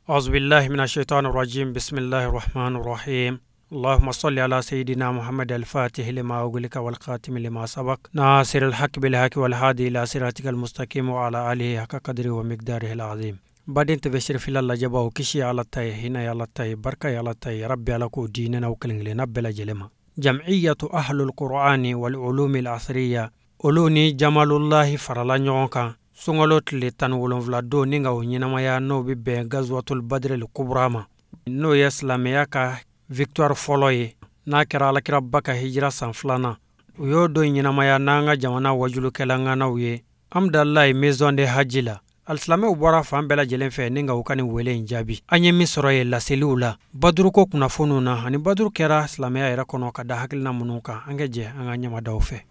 أعوذ بالله من الشيطان الرجيم. بسم الله الرحمن الرحيم. اللهم صل على سيدنا محمد الفاتح لما أغلق والخاتم لما سبق ناصر الحق بالحق والهادي إلى صراطك المستقيم وعلى آله حق قدره ومقداره العظيم. Baden tɛ bɛ lajɛbaw kisi Ala ta ye, hinɛ Ala ta ye, barika Ala ta ye, rabbi Ala k'o di ne n'aw kelen kelenna bɛɛ lajɛlen ma. Jam'iyyatu ahlul qur'ani wal ulumi al asriya, olu ni Jamalullahi farala ɲɔgɔn kan sunkalo tile 17 don ni ka o ɲɛnamaya, n'o bɛ bɛn Gazwatul Badr al Kubra ma, n'o ye silamɛya ka victoire fɔlɔ ye, n'a kɛra alakiraba ka hijira san 2nan. U y'o don ɲɛnamaya n'an ka jamana wajulukɛla ye Hamdallahi maison de haji la. Alisilamɛw bɔra fan bɛɛ lajɛlen fɛ ni ka u ka nin wele in jaabi. An ye min sɔrɔ ye laseliw la baduruko kunnafoniw na, ani baduru kɛra silamɛya yɛrɛ kɔnɔ ka da hakilina minnu kan, an ka jɛ an ka ɲamadaw fɛ.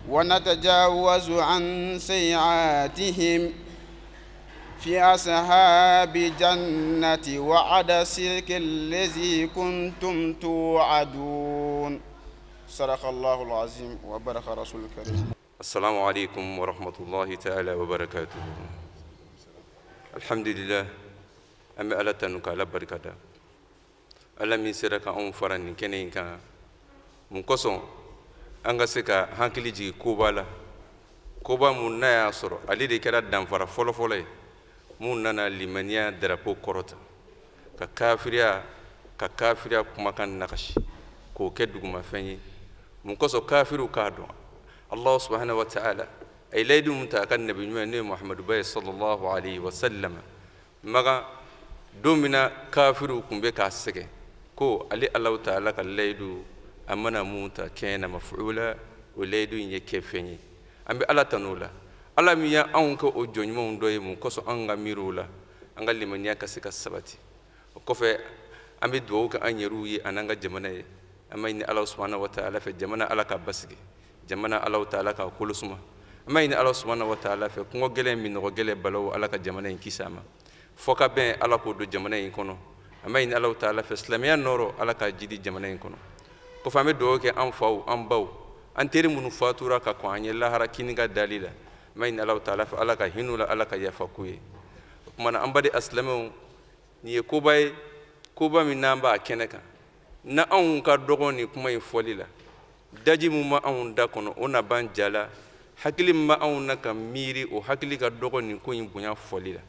ونتجاوز عن سيئاتهم في أصحاب الجنة وعد الصدق الذي كنتم توعدون. صدق الله العظيم وبارك رسول الكريم. السلام عليكم ورحمة الله تعالى وبركاته. الحمد لله أما ألا تنك على بركة ألا من سرك أم فرن كنين كان منقصون an ka se ka hakili jigin koba la, koba mun n'a y'a sɔrɔ ale de kɛra danfara fɔlɔfɔlɔ ye mun nana limaniya darapo kɔrɔta ka kafiriya kumakan nagasi k'o kɛ dugumafɛn ye. Mun kosɔn kafiriw k'a dɔn Allah subhanahu wa ta'ala a ye layidu mun ta a ka nabi ɲuman n'o ye Muhamadu ba ye sallallahu alayhi wa sallam. Maga don min na kafiriw tun bɛ k'a sɛgɛn ko ale Alahu ta'ala ka layidu a mana mun ta kɛnɛ mafuula, o layidu in ye kɛfɛn ye. An bɛ Ala tanu o la, Ala min y'anw kɛ o jɔn ɲumanw dɔ ye, mun kosɔn an ka miiri o la, an ka limaniya ka se ka sabati. O kɔfɛ an bɛ dugawu kɛ an yɛrɛw ye an'an ka jamana ye. An b'a ɲini Ala subahana wa taala fɛ jamana Ala ka basigi, jamana Ala taala ka kolo suma. An b'a ɲini Ala subahana wa taala fɛ kɔngɔ gɛlɛn, minnɔgɔ gɛlɛn, balawu Ala ka jamana in kisi a ma. Fɔ ka bɛn Ala k'o don jamana in kɔnɔ. An b'a ɲini Ala taala fɛ silamɛya nɔrɔ Ala ka jidi jamana in kɔnɔ. Kɔfɛ an bɛ dugawu kɛ an faw, an baw, an teri minnu fatura ka kɔn an ye lahara kini ka dali la. An b'a ɲini Ala taala fɛ Ala ka hinɛ u la, Ala ka yafa k'u ye. O tuma na an baden asilamɛw, nin ye koba ye, koba min n'an b'a kɛnɛ kan, na anw ka dɔgɔn nin kuma in fɔli la, daji min ma anw da kɔnɔ o na ban ja la, hakili min ma anw na ka miiri o hakili ka dɔgɔn nin ko in bonya fɔli la.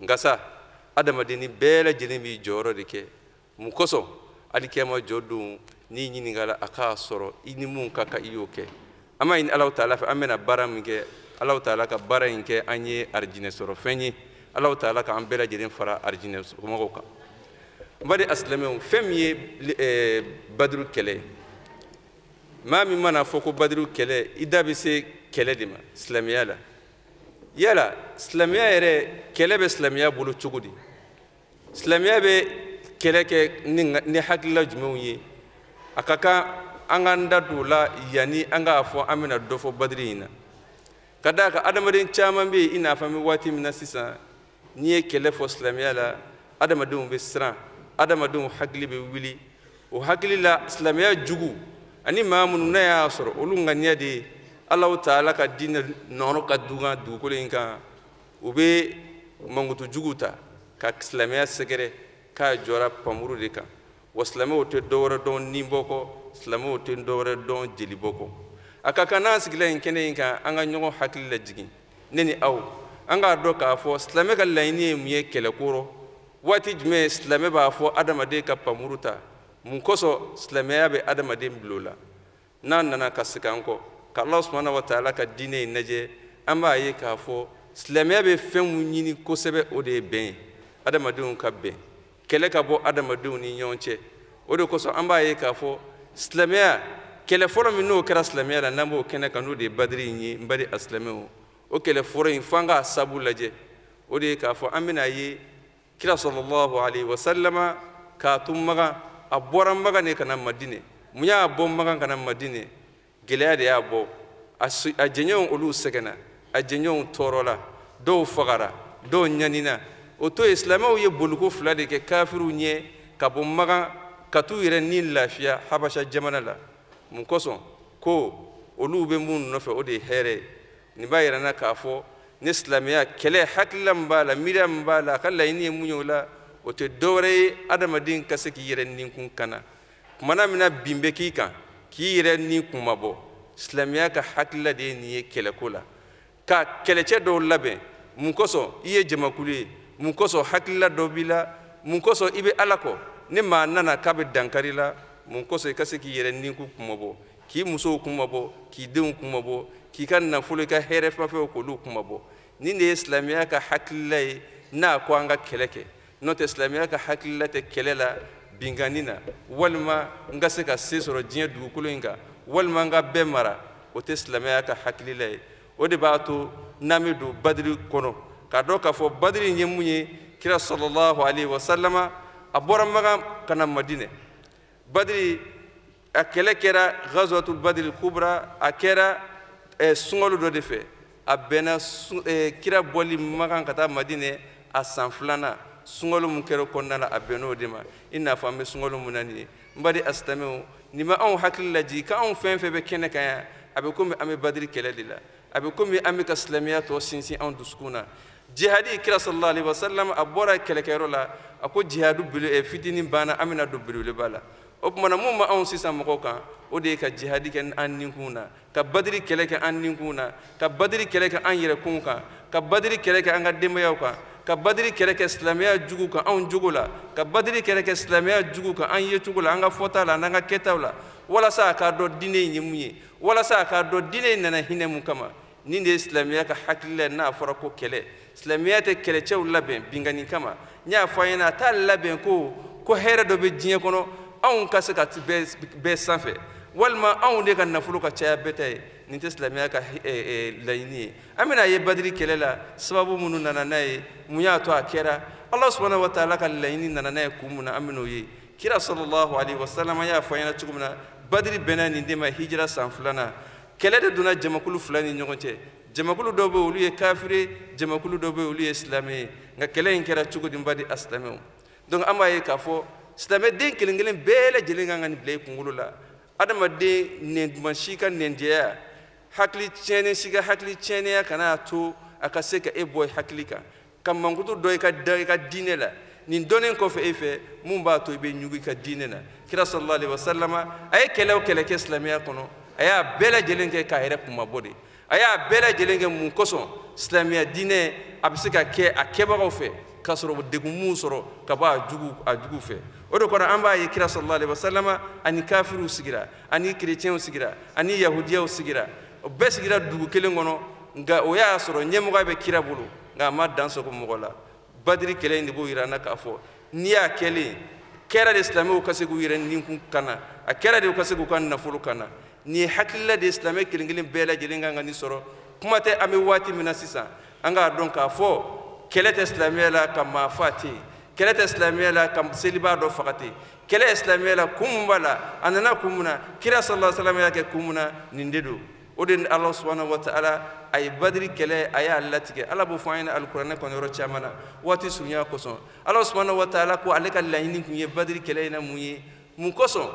Nka sa adamaden ni bɛɛ lajɛlen b'i jɔyɔrɔ de kɛ. Mun kosɔn alikiyama jɔ don n'i ɲininkala a k'a sɔrɔ i ni mun ka kan i y'o kɛ. An b'a ɲini Alahu taala fɛ an bɛna baara min kɛ, Alahu taala ka baara in kɛ an ye arijinɛ sɔrɔ fɛn ye. Alahu taala k'an bɛɛ lajɛlen fara arijinɛ mɔgɔw kan. N baden asilamɛw, fɛn min ye baduru kɛlɛ ye, maa min mana fɔ ko baduru kɛlɛ, i da bɛ se kɛlɛ de ma silamɛya la. Yala silamɛya yɛrɛ, kɛlɛ bɛ silamɛya bolo cogo di? Silamɛya bɛ kɛlɛ kɛ ni hakilila jumɛnw ye? A ka kan an k'an da don o la yanni an k'a fɔ an bɛna dɔ fɔ badiri in na. Ka d'a kan adamaden caman bɛ yen, i n'a fɔ an bɛ waati min na sisan, n'i ye kɛlɛ fɔ silamɛya la, adamadenw bɛ siran, adamadenw hakili bɛ wuli. O hakili la silamɛya jugu ani maa minnu n'a y'a sɔrɔ olu ŋaniya de ye Alahu taala ka diinɛ nɔrɔ ka dugan dugukolo in kan, u bɛ mankutu jugu ta ka silamɛya sɛgɛrɛ k'a jɔra pamuru de kan. Wa silamɛw tɛ dɔwɛrɛ dɔn ninbɔ kɔ, silamɛw tɛ dɔwɛrɛ dɔn jelibɔ kɔ. A ka kan n'an sigila nin kɛnɛ in kan, an ka ɲɔgɔn hakili lajigin, ne ni aw, an k'a dɔn k'a fɔ silamɛ ka laɲini ye mun ye kɛlɛko rɔ. Waati jumɛn silamɛ b'a fɔ adamaden ka pamuru ta? Mun kosɔn silamɛya bɛ adamaden bila o la? N'an nana ka segin an kɔ ka Ala subahana wa taala ka diinɛ in lajɛ, an b'a ye k'a fɔ silamɛya bɛ fɛn mun ɲini kosɛbɛ, o de ye bɛn ye, adamadenw ka bɛn, kɛlɛ ka bɔ adamadenw ni ɲɔgɔn cɛ. O de kosɔn an b'a ye k'a fɔ silamɛya kɛlɛ fɔlɔ min n'o kɛra silamɛya la, n'an b'o kɛnɛ kan, n'o de ye badiri in ye. N baden asilamɛw, o kɛlɛ fɔlɔ in f'an k'a sabu lajɛ. O de ye k'a fɔ an bɛna ye kira sallallahu alayhi wa sallama k'a to Makan, a bɔra Makan de ka na Madinɛ. Mun y'a bɔ Makan ka na Madinɛ? Gɛlɛya de y'a bɔ. A jɛɲɔgɔnw olu sɛgɛnna, a jɛɲɔgɔnw tɔɔrɔla, dɔw fagara, dɔw ɲanina. O to yen, silamɛw ye boliko fila de kɛ kafiriw ɲɛ ka bɔ Makan ka t'u yɛrɛ ni lafiya Habasha jamana la. Mun kosɔn? Ko olu bɛ mun nɔfɛ, o de ye hɛrɛ ye. Nin b'a yira n na k'a fɔ Ni silamɛya kɛlɛ hakilila min b'a la, miiriya min b'a la, a ka laɲini ye mun ye o la, o tɛ dɔwɛrɛ ye adamaden ka se k'i yɛrɛ ninkun kana. Kumana min na bin bɛ k'i kan, k'i yɛrɛ ni kun ma bɔ. Silamɛya ka hakilila de ye nin ye kɛlɛko la. Ka kɛlɛcɛ dɔw labɛn, mun kosɔn i ye jamakulu ye, mun kosɔn hakilila dɔ b'i la, mun kosɔn i bɛ Ala kɔ. Ni maa nana k'a bɛ dankari la, mun kosɔn i ka se k'i yɛrɛ ninkun kunmabɔ, k'i musow kunmabɔ, k'i denw kunmabɔ, k'i ka nafolo, i ka hɛrɛ fɛn k'olu kunmabɔ. Nin de ye silamɛya ka hakilila ye n'a ko an ka kɛlɛ kɛ. N'o tɛ silamɛya ka hakilila tɛ kɛlɛ la binkanni na, walima n ka se ka se sɔrɔ diɲɛ dugukolo in kan, walima n ka bɛɛ mara, o tɛ silamɛya ka hakilila ye. O de b'a to n'an bɛ don badiri kɔnɔ, k'a dɔn k'a fɔ badiri in ye mun ye. Kira sallallahu alaihi wa sallama a bɔra Makan ka na Madinɛ. Badiri a kɛlɛ kɛra ghazwatul badiri kubra, a kɛra sunkalo dɔ de fɛ. A bɛnna kira bɔli Makan ka taa Madinɛ a san filanan, sunkalo mun kɛra kɔnɔna la, a bɛnn'o de ma. I n'a fɔ an bɛ sunkalo mun na nin ye. N baden asilamɛw, nin ma anw hakili lajigin k'anw fɛn fɛn bɛ kɛnɛ kan yan, a bɛ komi an bɛ badiri kɛlɛ de la, a bɛ komi an bɛ ka silamɛya tɔ sinsin anw dusukun na. Jihadi, kira sallallahu alaihi wasallam a bɔra kɛlɛkɛyɔrɔ la, a ko jihadu fitinin banna, an bɛna don belebeleba la. O tuma na mun ma anw sisan mɔgɔw kan, o de ye ka jihadi kɛ an ninkun na, ka badiri kɛlɛ kɛ an ninkun na, ka badiri kɛlɛ kɛ an yɛrɛkun kan, ka badiri kɛlɛ kɛ an ka denbayaw kan, ka badiri kɛlɛ kɛ silamɛya jugu kan anw jogo la, ka badiri kɛlɛ kɛ silamɛya jugu kan an yecogo la, an ka fɔta la, n'an ka kɛtaw la, walasa a k'a dɔn diinɛ in ye mun ye, walasa a k'a dɔn diinɛ in nana hinɛ mun kama. Nin de ye silamɛya ka hakilila ye n'a fɔra ko kɛlɛ. Silamɛya tɛ kɛlɛcɛw labɛn binkanni kama. N y'a fɔ a ɲɛna, a t'a labɛn ko hɛrɛ dɔ bɛ diɲɛ kɔnɔ anw ka se ka bɛɛ sanfɛ, walima anw de ka nafolo ka caya bɛɛ ta ye. Nin tɛ silamɛya ka laɲini ye. An bɛna ye badiri kɛlɛ la sababu minnu nana n'a ye, mun y'a to a kɛra, Ala subhanahu wa ta'ala ka laɲini nana n'a ye kun mun na, an bɛn'o ye. Kira sallallahu alaihi wasallam y'a fɔ an ɲɛna cogo min na, badiri bɛnna nin de ma hijira san filanan. Kɛlɛ de donna jamakulu fila ni ɲɔgɔn cɛ. Jamakulu dɔw bɛ olu ye kafiri, jamakulu dɔw bɛ olu ye silamɛ ye. Nka kɛlɛ in kɛra cogo di n baden asilamɛw? Donc an b'a ye k'a fɔ silamɛden kelen kelen bɛɛ lajɛlen kan ka nin bila i kunkolo la. Adamaden nɛn duman si ka nɛnjɛya, hakili tiɲɛnen si ka hakili tiɲɛnenya kana to a ka se ka e bɔ i hakili kan, ka mankutu dɔ i ka diinɛ la. Nin dɔnnen kɔfɛ e fɛ, mun b'a to i bɛ ɲugu i ka diinɛ na? Kira sallallahu alaihi wasallam a ye kɛlɛ o kɛlɛ kɛ silamɛya kɔnɔ, a y'a bɛɛ lajɛlen kɛ k'a yɛrɛ kunmabɔ de. A y'a bɛɛ lajɛlen kɛ mun kosɔn? Silamɛya diinɛ a bɛ se ka kɛ a kɛbagaw fɛ k'a sɔrɔ degun mun sɔrɔ ka bɔ a jugu fɛ. O de kɔrɔ an b'a ye kira sallallahu alaihi wasallam ani kafiriw sigira, ani kerecɛnw sigira, ani yahudiyaw sigira, o bɛɛ sigira dugu kelen kɔnɔ. Nka o y'a sɔrɔ ɲɛmɔgɔya bɛ kira bolo, nka a ma dan sɔgɔ mɔgɔ la. Badiri kɛlɛ in de b'o yira an na k'a fɔ n'i y'a kɛlen kɛra de silamɛw ka se k'u yɛrɛ ninkun kana, a kɛra de u ka se k'u ka nafolo kana. Nin ye hakilila de ye silamɛ kelen kelen bɛɛ lajɛlen kan ka nin sɔrɔ. Kuma tɛ an bɛ waati min na sisan, an k'a dɔn k'a fɔ kɛlɛ tɛ silamɛya la ka maa fa ten, kɛlɛ tɛ silamɛya la ka selibaa dɔ faga ten. Kɛlɛ ye silamɛya la kun mun b'a la, a nana kun mun na, kira sallallahu alaihi wasallam y'a kɛ kun mun na, nin de don. O de ni Ala subhanahu wa ta'ala a ye badiri kɛlɛ a y'a latigɛ. Ala b'o fɔ an ɲɛna alikuranɛ kɔnɔ yɔrɔ caman na waati surunya kosɔn. Ala subhanahu wa ta'ala ko ale ka laɲini kun ye badiri kɛlɛ in na mun ye? Mun kosɔn?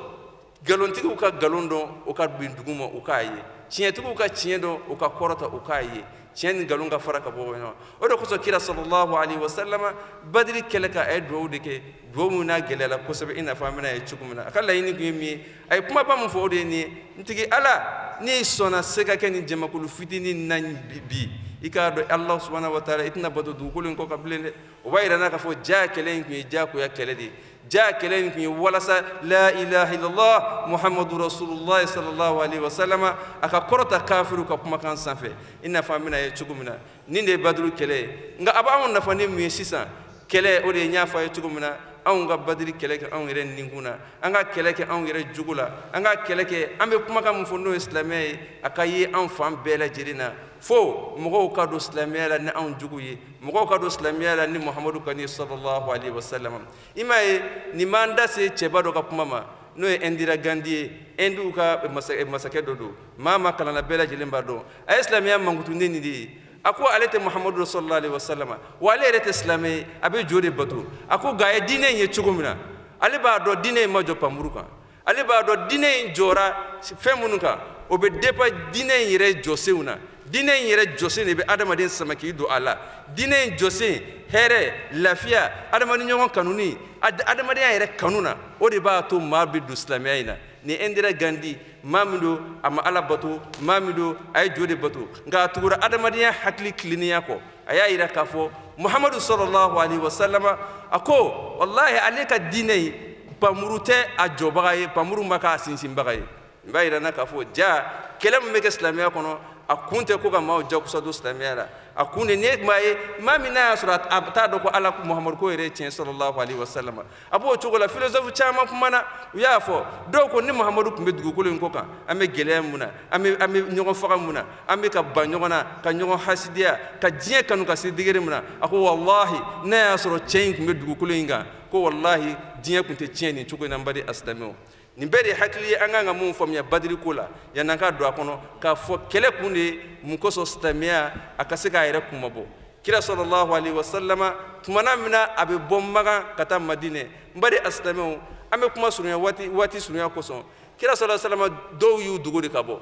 Nkalontigiw ka nkalon dɔn o ka bin dugu ma o k'a ye, tiɲɛtigiw ka tiɲɛ dɔn o ka kɔrɔta o k'a ye, tiɲɛ ni nkalon ka fara ka bɔ ɲɔgɔn. O de kosɔn kira sallallahu alaihi wasallam badiri kɛlɛ kan a ye duwawu de kɛ, duwawu min n'a gɛlɛyala kosɛbɛ i n'a fɔ an bɛna ye cogo min na. A ka laɲini kun ye min ye, a ye kumaba min fɔ o de ye nin ye: n tigi Ala, n'i sɔnna se ka kɛ nin jamakulu fitinin na bi, i k'a dɔn Ala subhanahu wa ta'ala i tɛna bato dugukolo in kɔ kan bilen dɛ. O b'a yira n na k'a fɔ ja kɛlɛ in kun ye diyagoya kɛlɛ de ye. Ja kɛlɛ in kun ye walasa la ilaha illallah muhammadu rasulullah sallallahu alaihi wasallam a ka kɔrɔta kafiriw ka kumakan sanfɛ, i n'a fɔ an bɛna ye cogo min na. Nin de ye baduru kɛlɛ ye. Nka a b'anw nafa ni mun ye sisan? Kɛlɛ o de ye n y'a fɔ a ye cogo min na, anw ka badiri kɛlɛ kɛ anw yɛrɛ ninkun na, an ka kɛlɛ kɛ anw yɛrɛ jogo la, an ka kɛlɛ kɛ an bɛ kumakan min fɔ n'o ye silamɛya ye, a ka ye anw fan bɛɛ lajɛlen na, fo mɔgɔw ka don silamɛya la ni anw jugu ye, mɔgɔw ka don silamɛya la ni Muhamadu kan ye sallallahu alaihi wasallam. I m'a ye nin m'an da se cɛba dɔ ka kuma ma, n'o ye Indira Gandhi ye, Hindiw ka masakɛ dɔ don, maa ma kalanna bɛɛ lajɛlen b'a dɔn. A ye silamɛya mankutu ne nin de ye. A ko ale tɛ Muhamadu sallallahu alaihi wasallam, wa ale yɛrɛ tɛ silamɛ ye, a bɛ jo de bato. A ko nka a ye diinɛ in ye cogo min na, ale b'a dɔn diinɛ in ma jɔ panmuru kan, ale b'a dɔn diinɛ in jɔra fɛn minnu kan, o bɛ dépend diinɛ in yɛrɛ jɔsenw na. Diinɛ in yɛrɛ jɔsen de bɛ adamaden sama k'i don a la. Diinɛ in jɔsen, hɛrɛ, lafiya, adamaden ɲɔgɔn kanuni, adamadenya yɛrɛ kanu na, o de b'a to maa bɛ don silamɛya in na. Ni Indira Gandhi, maa min don a ma Ala bato, maa min don a ye jo de bato, nka a tugura adamadenya hakili tilennenya kɔ. A y'a yira k'a fɔ Muhamadu sallallahu alaihi wa sallama a ko walahi ale ka diinɛ in pamuru tɛ a jɔbaga ye, pamuru ma k'a sinsinbaga ye. N b'a yira n na k'a fɔ ja kɛlɛ min bɛ kɛ silamɛya kɔnɔ, a kun tɛ ko ka maaw jagosa don silamɛya la. A kun de, n'i ye maa ye, maa min n'a y'a sɔrɔ a t'a dɔn ko Ala ko Muhamadu ko yɛrɛ ye tiɲɛ sallallahu alaihi wa sallam, a b'o cogo la. Philosophe caman kumana, u y'a fɔ dɔw ko ni Muhamadu tun bɛ dugukolo in kɔ kan, an bɛ gɛlɛya mun na, an bɛ ɲɔgɔn faga mun na, an bɛ ka ban ɲɔgɔn na, ka ɲɔgɔn hasidiya, ka diɲɛ kanu ka se degré mun na, a ko walahi n'a y'a sɔrɔ cɛ in tun bɛ dugukolo in kan, ko walahi diɲɛ tun tɛ tiɲɛ nin cogo in na. N baden asilamɛw, nin bɛɛ de hakili ye an kan ka mun faamuya badiri ko la, yan'an ka don a kɔnɔ k'a fɔ kɛlɛ kun de ye mun kosɔn silamɛya a ka se k'a yɛrɛ kunmabɔ. Kira sallallahu alaihi wa sallama tumana min na a bɛ bɔ Makan ka taa Madinɛ, n baden asilamɛw, an bɛ kuma surunya waati surunya kosɔn, kira sallallahu alaihi wa sallama dɔw y'u dogo de ka bɔ.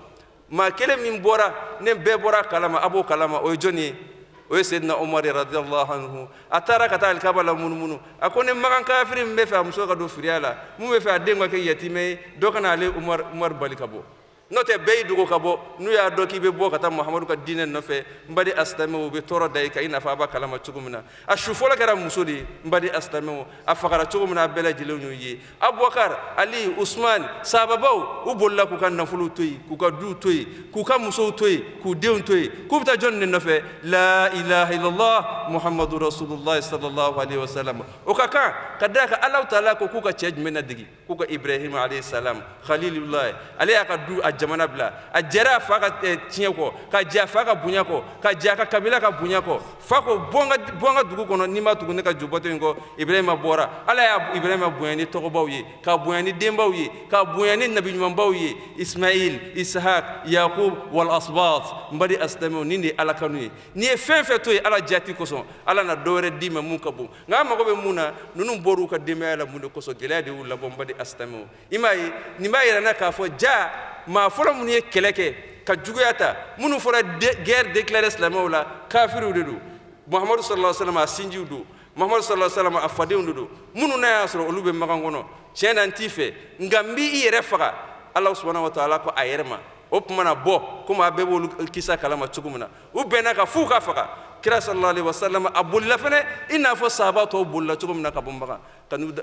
Maa kelen min bɔra, ne bɛɛ bɔra kalama, a b'o kalama, o ye jɔnni ye? O ye Seydina Umar radiyallahu anhu. A taara ka taa alikaba la munumunu, a ko ni Makan kafiri min bɛ fɛ a muso ka don firiya la, mun bɛ fɛ a den ka kɛ yatimɛ ye, dɔ ka na ale Umar bali ka bɔ. N'o tɛ bɛɛ y'i dogo ka bɔ, n'u y'a dɔn k'i bɛ bɔ ka taa Muhamadu ka diinɛ nɔfɛ, n baden asilamɛw, u bɛ tɔɔrɔ da i kan i n'a fɔ a b'a kalama cogo min na. A su fɔlɔ kɛra muso de ye, n baden asilamɛw, a fagara cogo min na a bɛɛ lajɛlen y'o ye. Abubakar, Ali, Usman, sahababaw, u bolila k'u ka nafolow to yen, k'u ka duw to yen, k'u ka musow to yen, k'u denw to yen, k'u bɛ taa jɔnni de nɔfɛ? La ilaha illallah Muhammadu rasulullah sallallahu alaihi wa sallam. O ka kan ka d'a kan Alahu taala ko k'u ka cɛ jumɛn ladege? K'u ka Ibrahima alayhi salam, khalilullah, ale y'a ka du a jamana bila, a jɛra a fa ka tiɲɛ kɔ, ka jɛ a fa ka bonya kɔ, ka jɛ a ka kabila ka bonya kɔ. Fa ko bɔ n ka dugu kɔnɔ, n'i ma tugu ne ka jubato in kɔ. Ibrahima bɔra, Ala y'a Ibrahima bonya ni tɔgɔbaw ye, ka bonya ni denbaw ye, ka bonya ni nabiɲumanbaw ye, Ismail, Ishaq, Yakub wal asbat. N baden asilamɛw, nin de ye Ala kanu ye. N'i ye fɛn fɛn to yen Ala jati kosɔn, Ala na dɔ wɛrɛ d'i ma mun ka bon. Nka an mago bɛ mun na, ninnu bɔr'u ka denbaya la mun de kosɔn? Gɛlɛya de y'u labɔ. N baden asilamɛw, i m'a ye, nin b'a yira n na k'a fɔ ja maa fɔlɔ minnu ye kɛlɛ kɛ ka juguya ta, minnu fɔra guerre déclarée silamɛw la, kafiriw de don. Muhamadu sallallahu alaihi wa sallam a sinjiw don, Muhamadu sallallahu alaihi wa sallam a fadenw de don, minnu n'a y'a sɔrɔ olu bɛ Makan kɔnɔ. Tiɲɛ na n t'i fɛ, nka n b'i yɛrɛ faga. Ala subahana wa taala ko a yɛrɛ ma, o tuma na bɔ, komi a bɛɛ b'olu kisa kalama cogo min na, u bɛnna ka f'u ka faga. Kira sallallahu alaihi wa sallam a bolila fɛnɛ i n'a fɔ sahaba tɔw bolila cogo min na ka bɔ Makan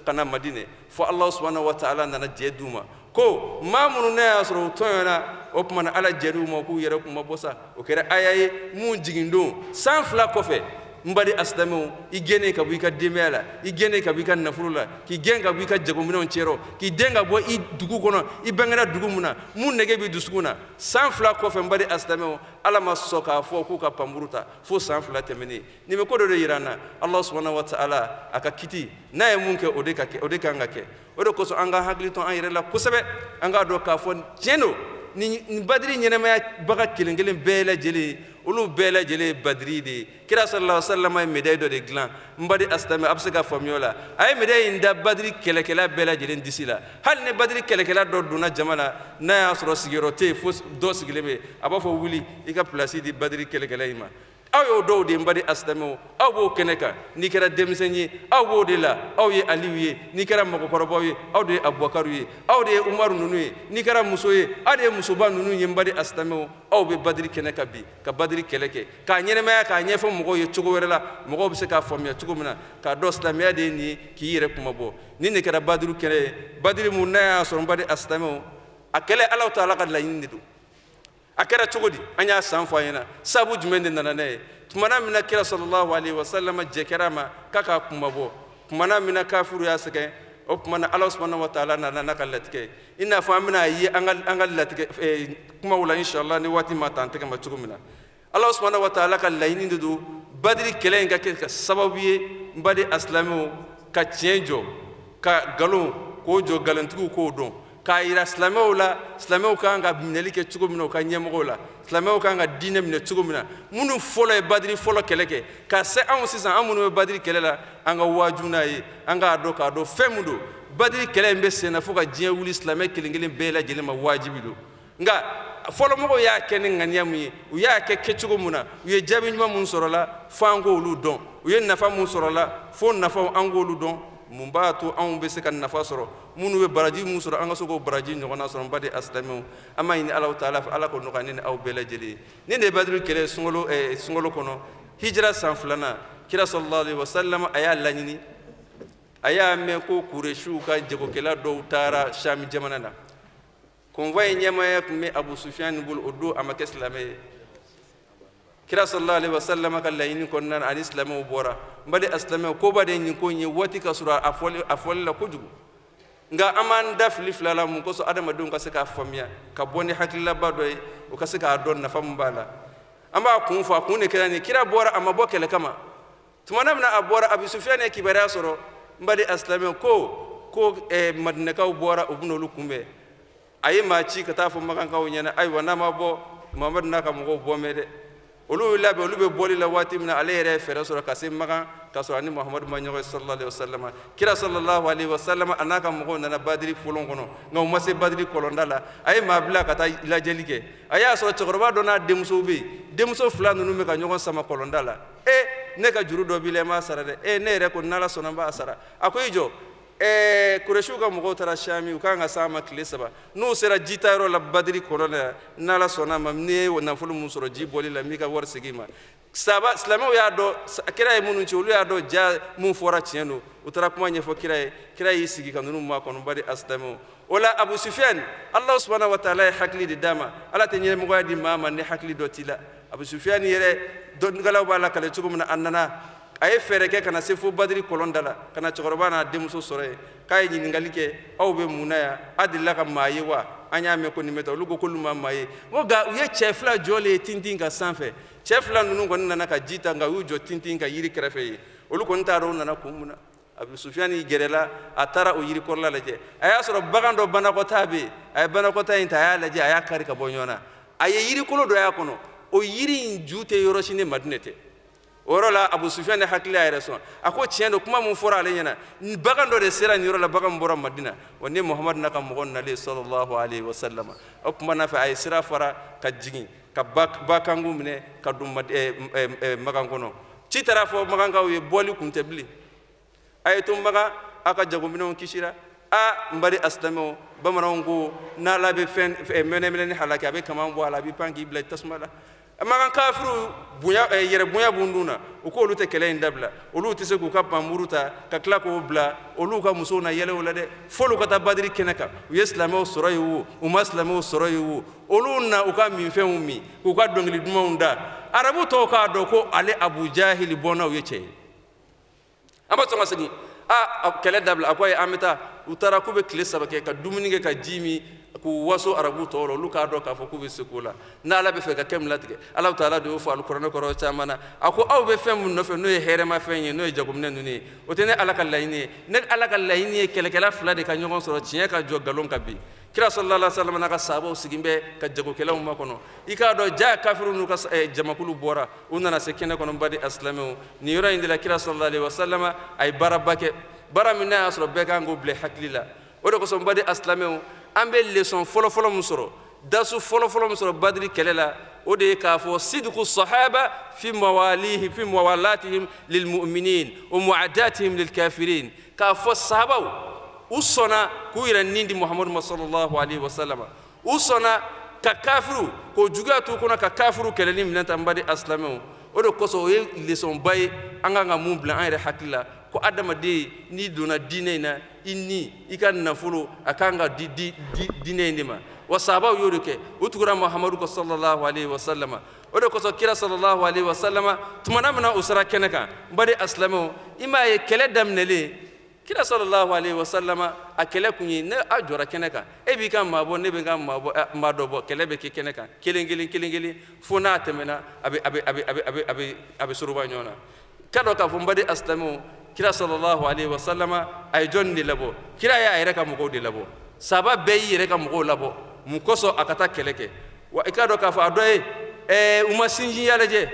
ka na Madinɛ, fo Ala subahana wa taala nana jɛ d'u ma ko maa minnu n'a y'a sɔrɔ u tɔɲɔna, o tuma na Ala jɛr'u ma k'u yɛrɛ kun ma bɔ sa. O kɛra aya ye mun jigin don san 2 kɔfɛ. N baden asilamɛw, i gɛnnen ka bɔ i ka denbaya la, i gɛnnen ka bɔ i ka nafolo la, k'i gɛn ka bɔ i ka jagominɛnw cɛrɔ, k'i den ka bɔ i dugu kɔnɔ, i bangera dugu mun na, mun nege b'i dusukun na. San 2 kɔfɛ, n baden asilamɛw, Ala ma sɔn k'a fɔ k'u ka panmuru ta fo san 2 tɛmɛnen. Nin bɛ ko dɔ de yira an na, Ala subahana wa taala a ka kiti n'a ye mun kɛ, o de ka kɛ, o de kan ka kɛ. O de kosɔn an ka hakili to an yɛrɛ la kosɛbɛ, an k'a dɔn k'a fɔ tiɲɛ don, nin badiri ɲɛnɛmaya baga kelen kelen bɛɛ lajɛlen, olu bɛɛ lajɛlen ye badiri de ye. Kira sallallahu alaihi wa sallam ye médaille dɔ de dilan, n baden asilamɛ, a bɛ se ka faamuya o la. A ye médaille in da badiri kɛlɛkɛla bɛɛ lajɛlen disi la. Hali ni badiri kɛlɛkɛla dɔ donna jama la, n'a y'a sɔrɔ sigiyɔrɔ tɛ yen, fo dɔ sigilen bɛ yen, a b'a fɔ wuli i ka place di badiri kɛlɛkɛla in ma. Aw y'o dɔw de ye, n baden asilamɛw, aw b'o kɛnɛ kan. N'i kɛra denmisɛn ye, aw b'o de la, aw ye Aliyu ye. N'i kɛra mɔgɔkɔrɔbaw ye, aw de ye Abubakaru ye, aw de ye Umaru ninnu ye. N'i kɛra muso ye, aw de ye musoba ninnu ye. N baden asilamɛw, aw bɛ badiri kɛnɛ kan bi, ka badiri kɛlɛ kɛ, k'a ɲɛnɛmaya, k'a ɲɛfɔ mɔgɔw ye cogo wɛrɛ la, mɔgɔw bɛ se k'a faamuya cogo min na, k'a dɔn silamɛya de ye nin ye, k'i yɛrɛ kunmabɔ. Nin de kɛra badiri kɛlɛ ye, badiri mun n'a y'a sɔrɔ n baden asilamɛw, a kɛlɛ Alahu taala ka laɲini de don. A kɛra cogo di? An y'a san fɔ an ɲɛna. Sabu jumɛn de nana n'a ye? Tumana min na kira sallallahu alaihi wa sallam jɛ kɛra a ma k'a k'a kunmabɔ, tumana min na kafiru y'a sɛgɛn, o tuma na Ala subahana wa taala nana n'a ka latigɛ ye. I n'a fɔ an bɛna ye an ka latigɛ kumaw la inshallah ni waati ma ta an tɛgɛ ma cogo min na. Ala subahana wa taala ka laɲini de don badiri kɛlɛ in ka kɛ ka sababu ye, n baden asilamɛw, ka tiɲɛ jɔ, ka nkalon k'o jɔ, nkalontigiw k'o dɔn, k'a yira silamɛw la, silamɛw kan ka minɛli kɛ cogo min na u ka ɲɛmɔgɔw la, silamɛw kan ka diinɛ minɛ cogo min na. Minnu fɔlɔ ye badiri fɔlɔ kɛlɛ kɛ, ka se anw sisan, an minnu bɛ badiri kɛlɛ la, an ka waaju n'a ye, an k'a dɔn k'a dɔn fɛn min don. Badiri kɛlɛ in bɛ sen na fo ka diɲɛ wuli, silamɛ kelen kelen bɛɛ lajɛlen ma wajibi don. Nka fɔlɔmɔgɔw y'a kɛ ni ŋaniya mun ye, u y'a kɛ kɛcogo mun na, u ye jaabi ɲuman mun sɔrɔ la, fo an k'olu dɔn. U ye nafa mun sɔrɔ la, fo nafaw an k'olu dɔn. Mun b'a to anw bɛ se ka nafa sɔrɔ, minnu bɛ baraji mun sɔrɔ, an ka se k'o baraji ɲɔgɔnna sɔrɔ. N baden asilamɛw, an b'a ɲini Alahu taala fɛ, Ala k'o nɔgɔya ne ni aw bɛɛ lajɛlen ye. Nin de ye Badiri kɛlɛ sunkalo kɔnɔ, hijira san 2nan, kira sallallahu alaihi wasallam a y'a laɲini, a y'a mɛn ko Kuresiw ka jagokɛla dɔw taara Sham jamana na. Convoi in ɲɛmaaya tun bɛ Abu Sufyan bolo, o don a ma kɛ silamɛ ye. Kira sallallahu alaihi wasallam ka laɲini kɔnɔna na, ani silamɛw bɔra. N baden asilamɛw, koba de ye nin ko in ye, waati ka sɔrɔ a fɔli la kojugu. Nka an b'an da fili fila la mun kosɔn, adamadenw ka se k'a faamuya, ka bɔ ni hakililaba dɔ ye, u ka se k'a dɔn nafa min b'a la. An b'a kun fɔ, a kun de kɛra nin ye. Kira bɔra, a ma bɔ kɛlɛ kama. Tuma min na a bɔra, Abu Sufyan ye kibaruya sɔrɔ, n baden asilamɛw, ko Madinɛkaw bɔra, u bɛn'olu kunbɛn. A ye maa ci ka taa fɔ Makankaw ɲɛna, ayiwa n'a ma bɔ, Muhamadu n'a ka mɔgɔw bɔ mɛn dɛ. Olu y'u labɛn, olu bɛ bɔli la waati min na, ale yɛrɛ ye fɛɛrɛ sɔrɔ ka se Makan, k'a sɔrɔ ani Muhamadu ma ɲɔgɔn ye sallallahu alaihi wasallam. Kira sallallahu alaihi wasallam a n'a ka mɔgɔw nana Badiri folon kɔnɔ, nka u ma se Badiri kɔlɔnda la. A ye maa bila ka taa lajɛli kɛ. A y'a sɔrɔ cɛkɔrɔba dɔ n'a denmuso bɛ yen, denmuso fila ninnu bɛ ka ɲɔgɔn sama kɔlɔnda la. E, ne ka juru dɔ b'i la, i m'a sara dɛ. E, ne yɛrɛ ko n'Ala sɔnna n b'a sara. A ko i jɔ. Kuresiw ka mɔgɔw taara Shami, u kan ka s'a ma tile 3. N'u sera jitayɔrɔ la Badiri kɔlɔn la, n'Ala sɔnna ma, n'i ye nafolo mun sɔrɔ ji bɔli la, n b'i ka wari segin i ma. Saba silamɛw y'a dɔn, kira ye minnu ci, olu y'a dɔn ja mun fɔra tiɲɛ don. U taara kuma ɲɛfɔ kira ye, kira y'i sigi ka ninnu makɔnɔ, baden asilamɛw. O la Abu Sufyan, Alahu subahana wa taala ye hakili de d'a ma. Ala tɛ ɲɛmɔgɔya di maa ma ni hakili dɔ t'i la. Abu Sufyan yɛrɛ, dɔnnikɛlaw b'a lakale cogo min na, a nana, a ye fɛɛrɛ kɛ ka na se fo Badiri kɔlɔn da la, ka na cɛkɔrɔba n'a denmuso sɔrɔ yen. K'a ye ɲininkali kɛ, aw bɛ mun na yan? A delila ka maa ye wa? An y'a mɛn ko nin bɛ taa. Olu ko k'olu ma maa ye. N ko nka u ye cɛ fila jɔlen ye tintin kan sanfɛ. Cɛ fila ninnu kɔni nana ka ji ta, nka u y'u jɔ tintin kan yiri kɛrɛfɛ yen. Olu kɔni t'a dɔn u nana kun mun na. Abu Sufyan y'i gɛrɛla, a taara o yiri kɔrɔla lajɛ. A y'a sɔrɔ bagan dɔ banakɔtaa bɛ yen. A ye banakɔtaa in ta, a y'a lajɛ, a y'a kari ka bɔ ɲɔgɔn na. A ye yirikolo dɔ y'a kɔnɔ. O yiri in ju tɛ yɔrɔ si ni Madinɛ tɛ. O yɔrɔ la Abu Sufyan de hakili y'a yɛrɛ sɔn. A ko tiɲɛ don, kuma mun fɔra ale ɲɛna, bagan dɔ de sera nin yɔrɔ la, bagan min bɔra Madina. Wa ni Muhamadu n'a ka mɔgɔ nalen sallallahu alaihi wasallam, o kuma n'a fɛ a ye sira fara ka jigin ka bakangu minɛ ka don Makan kɔnɔ. Ci taara fɔ Makankaw ye, bɔli kun tɛ bilen. A ye to Makan, a ka jagominɛnw kisira. A n baden asilamɛw, bamananw ko n'Ala bɛ fɛn mɛnɛmɛnɛ ni halaki, a bɛ kaman bɔ a la, a bɛ pan k'i bila tasuma la. Makan kafiru bonya, yɛrɛ bonya b'u dun na, u k'olu tɛ kɛlɛ in dabila. Olu tɛ se k'u ka panmuru ta ka tila k'o bila olu ka musow na yɛlɛ o la dɛ. F'olu ka taa Badiri kɛnɛ kan. U ye silamɛw sɔrɔ yen o, u ma silamɛw sɔrɔ yen o, olu na u ka minfɛnw min, k'u ka dɔnkili dumanw da. Arabu tɔw k'a dɔn ko ale Abu Jahili bɔnnaw ye cɛ ye. An b'a sɔn ka segin. A kɛlɛ dabila, a ko ayi, an bɛ taa. U taara k'u bɛ tile 3 kɛ ka dumuni kɛ ka ji min, k'u waso arabu tɔw la. Olu k'a dɔn k'a fɔ k'u bɛ se ko la. N'Ala bɛ fɛ ka kɛ min latigɛ, Alahu taala de y'o fɔ alikuranɛ kɔrɔ caman na. A ko aw bɛ fɛn min nɔfɛ, n'o ye hɛrɛmafɛn ye, n'o ye jagominɛ ninnu ye, o tɛ ne Ala ka laɲini ye. Ne Ala ka laɲini ye kɛlɛkɛla fila de ka ɲɔgɔn sɔrɔ, tiɲɛ ka jɔ, nkalon ka bin. Kira sallallahu alaihi wasallam n'a ka sahabaw sigin bɛ ka jagokɛlaw makɔnɔ. I k'a dɔn ja kafiru n'u ka jamakulu bɔra, u nana se kɛnɛ kɔnɔ. Baden asilamɛw, nin yɔrɔ in de la kira sallallahu alaihi wasallam a ye baaraba kɛ, baara min n'a y'a sɔrɔ bɛɛ kan k'o bila hakili la. O de kosɔn baden asilamɛw, an bɛ leçon fɔlɔfɔlɔ min sɔrɔ, dasu fɔlɔfɔlɔ min sɔrɔ Badiri kɛlɛ la, o de ye k'a fɔ sidiku sahaba fi mawalihi fi mawalatihim lilmu'minin wa mu'adatihim lilkafirin. K'a fɔ sahabaw u sɔnna k'u yɛrɛ nin di Muhamadu ma sallallahu alaihi wasallam, u sɔnna ka kafiru k'o juguya t'u kɔnɔ, ka kafiru kɛlɛli minɛ ta. N baden asilamɛw, o de kosɔn o ye leçon ba ye an kan ka mun bila an yɛrɛ hakili la, ko adamaden n'i donna diinɛ in na, i ni i ka nafolo a kan ka di diinɛ in de ma. Wa sahabaw y'o de kɛ, u tugura Muhamadu kɔ sallallahu alaihi wasallam. O de kosɔn kira sallallahu alaihi wasallam tuma min na u sera kɛnɛ kan, n baden asilamɛw, i m'a ye kɛlɛ daminɛlen, kira sallallahu alaihi wasallam a kɛlɛ kun ye, ne a jɔra kɛnɛ kan, e b'i ka maa bɔ, ne bɛ n ka maa dɔ bɔ, kɛlɛ bɛ kɛ kɛnɛ kan kelen kelen kelen kelen fo n'a tɛmɛna a bɛ soroba ɲɔgɔn na. K'a dɔn k'a fɔ n baden asilamɛw, kira sallallahu alaihi wasallam a ye jɔnni de labɔ? Kira y'a yɛrɛ ka mɔgɔw de labɔ. Sahaba bɛɛ y'i yɛrɛ ka mɔgɔw labɔ mun kosɔn? A ka taa kɛlɛ kɛ. Wa i k'a dɔn k'a fɔ a dɔ ye, u ma sinjiya lajɛ.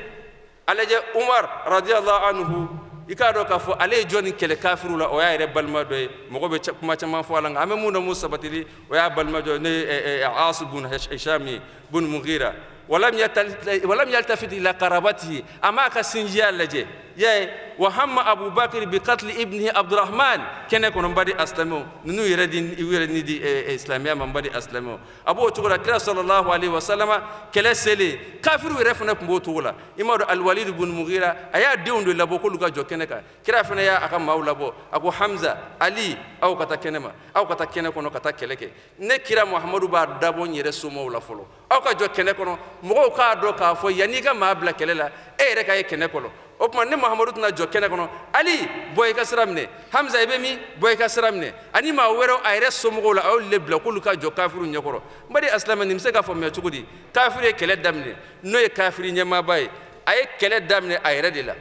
A lajɛ Umar radiyallahu anhu, I k'a dɔn k'a fɔ ale ye jɔnni kɛlɛ kafiru la, o y'a yɛrɛ balima dɔ ye. Mɔgɔ bɛ kuma caman fɔ a la, nka an bɛ mun na mun sabatili, o y'a balima dɔ ye, n'o ye As bun Hisham ye, bun Mughira. Walam yaltafit ila qarabatihi, a m'a ka sinjiya lajɛ. Y'a wa hamma Abu Bakr bi qatl ibnihi Abdurrahman, kɛnɛ kɔnɔ n baden asilamɛw, ninnu yɛrɛ di u yɛrɛ ni di silamɛya ma, n baden asilamɛw. A b'o cogo la, kira sallallahu alaihi wa sallama kɛlɛ selen, kafiru yɛrɛ fana tun b'o cogo la. I m'a dɔn Alwalid bun Mughira, a y'a denw de labɔ k'olu ka jɔ kɛnɛ kan. Kira fana y'a ka maaw labɔ, a ko Hamza, Ali, aw ka taa kɛnɛ ma, aw ka taa kɛnɛ kɔnɔ ka taa kɛlɛ kɛ. Ne kira Muhamadu b'a dabɔ n yɛrɛ somɔgɔw la fɔlɔ, aw ka jɔ kɛnɛ kɔnɔ, mɔgɔw k'a dɔn k'a fɔ yanni i ka maa bila kɛlɛ la, e yɛrɛ ka ye kɛnɛ kɔnɔ. O tuma ni Muhamadu tɛna jɔ kɛnɛ kɔnɔ, Ali, bɔ i ka sira minɛ, Hamza i bɛ min, bɔ i ka sira minɛ, ani maa wɛrɛw a yɛrɛ somɔgɔw la, a y'olu de bila k'olu ka jɔ kafiru ɲɛkɔrɔ. N baden asilamɛ, nin bɛ se ka faamuya cogo di? Kafiru ye kɛlɛ daminɛ, n'o ye kafiri ɲɛmaaba ye, a ye kɛlɛ daminɛ a yɛrɛ de la,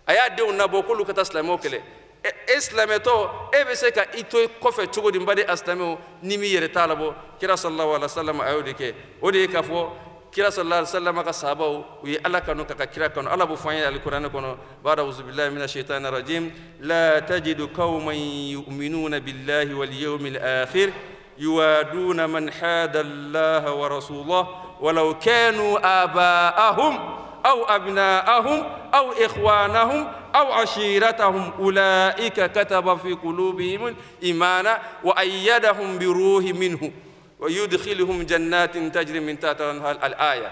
a y'a denw nabɔ k'olu ka taa silamɛw kɛlɛ. E silamɛtɔ, e bɛ se ka i to kɔfɛ cogo di n baden asilamɛw, ni m'i yɛrɛ t'a labɔ? Kira sallallahu alaihi wa sallam a y'o de kɛ. O de ye k'a fɔ kira sallallahu alaihi wasallam ka sahabaw u ye Ala kanu ka kira kanu. Ala b'o fɔ an ye alikuranɛ kɔnɔ, ba'da auzu billahi minash shaitani rajim, la tajidu qauman yu'minuna billahi wal yawmil akhir yuwaduna man hada Allaha wa rasulahu walau kanu aba'ahum aw abna'ahum aw ikhwanahum aw ashiratahum ulaika kataba fi qulubihim imana wa ayyadahum bi ruhi minhu ويدخلهم جنات تجري من تحتها الأنهار. الآية.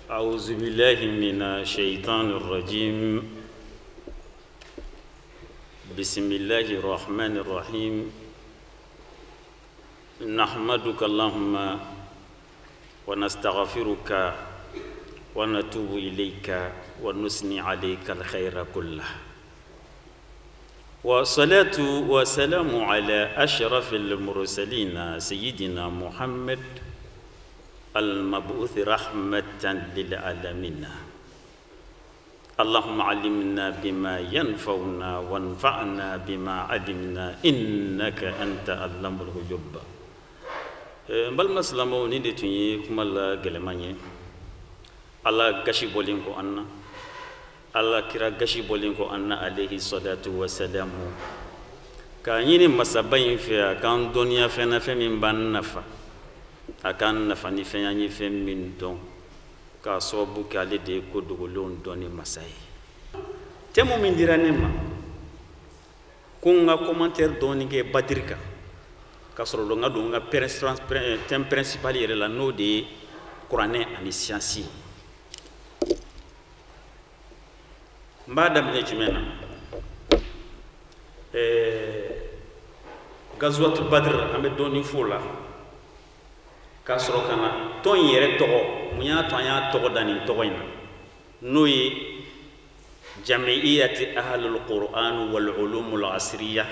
أعوذ بالله من الشيطان الرجيم. بسم الله الرحمن الرحيم. نحمدك اللهم ونستغفرك ونتوب إليك ونثني عليك الخير كله. والصلاة والسلام على أشرف المرسلين سيدنا محمد المبعوث رحمة للعالمين. اللهم علمنا بما ينفعنا وانفعنا بما علمنا إنك أنت علام الغيوب. N balima silamɛw, nin de tun ye kuma la gɛlɛman ye. Ala gasi bɔlen kɔ an na, Ala kira gasi bɔlen kɔ an na alayhi salatu wa salamu, k'a ɲini masaba in fɛ a k'an dɔnniya fɛn na, fɛn min b'an nafa, a k'an nafa ni fɛn y'an ye fɛn min dɔn, k'a sababu kɛ ale de ye ko dogolenw dɔnni masa ye. Thème min dira ne ma ko n ka commentaire dɔɔni kɛ Badiri kan, k'a sɔrɔ dɔn n ka don n ka thème principal yɛrɛ la, n'o de ye kuranɛ ani science ye. N b'a daminɛ jumɛn na? Gazuwatu Badr, an bɛ dɔɔnin f'o la, k'a sɔrɔ ka na tɔn in yɛrɛ tɔgɔ, mun y'a to an y'a tɔgɔ da nin tɔgɔ in na, n'o ye Jami'iyati Ahlul Qur'an wal Ulumul Asriya,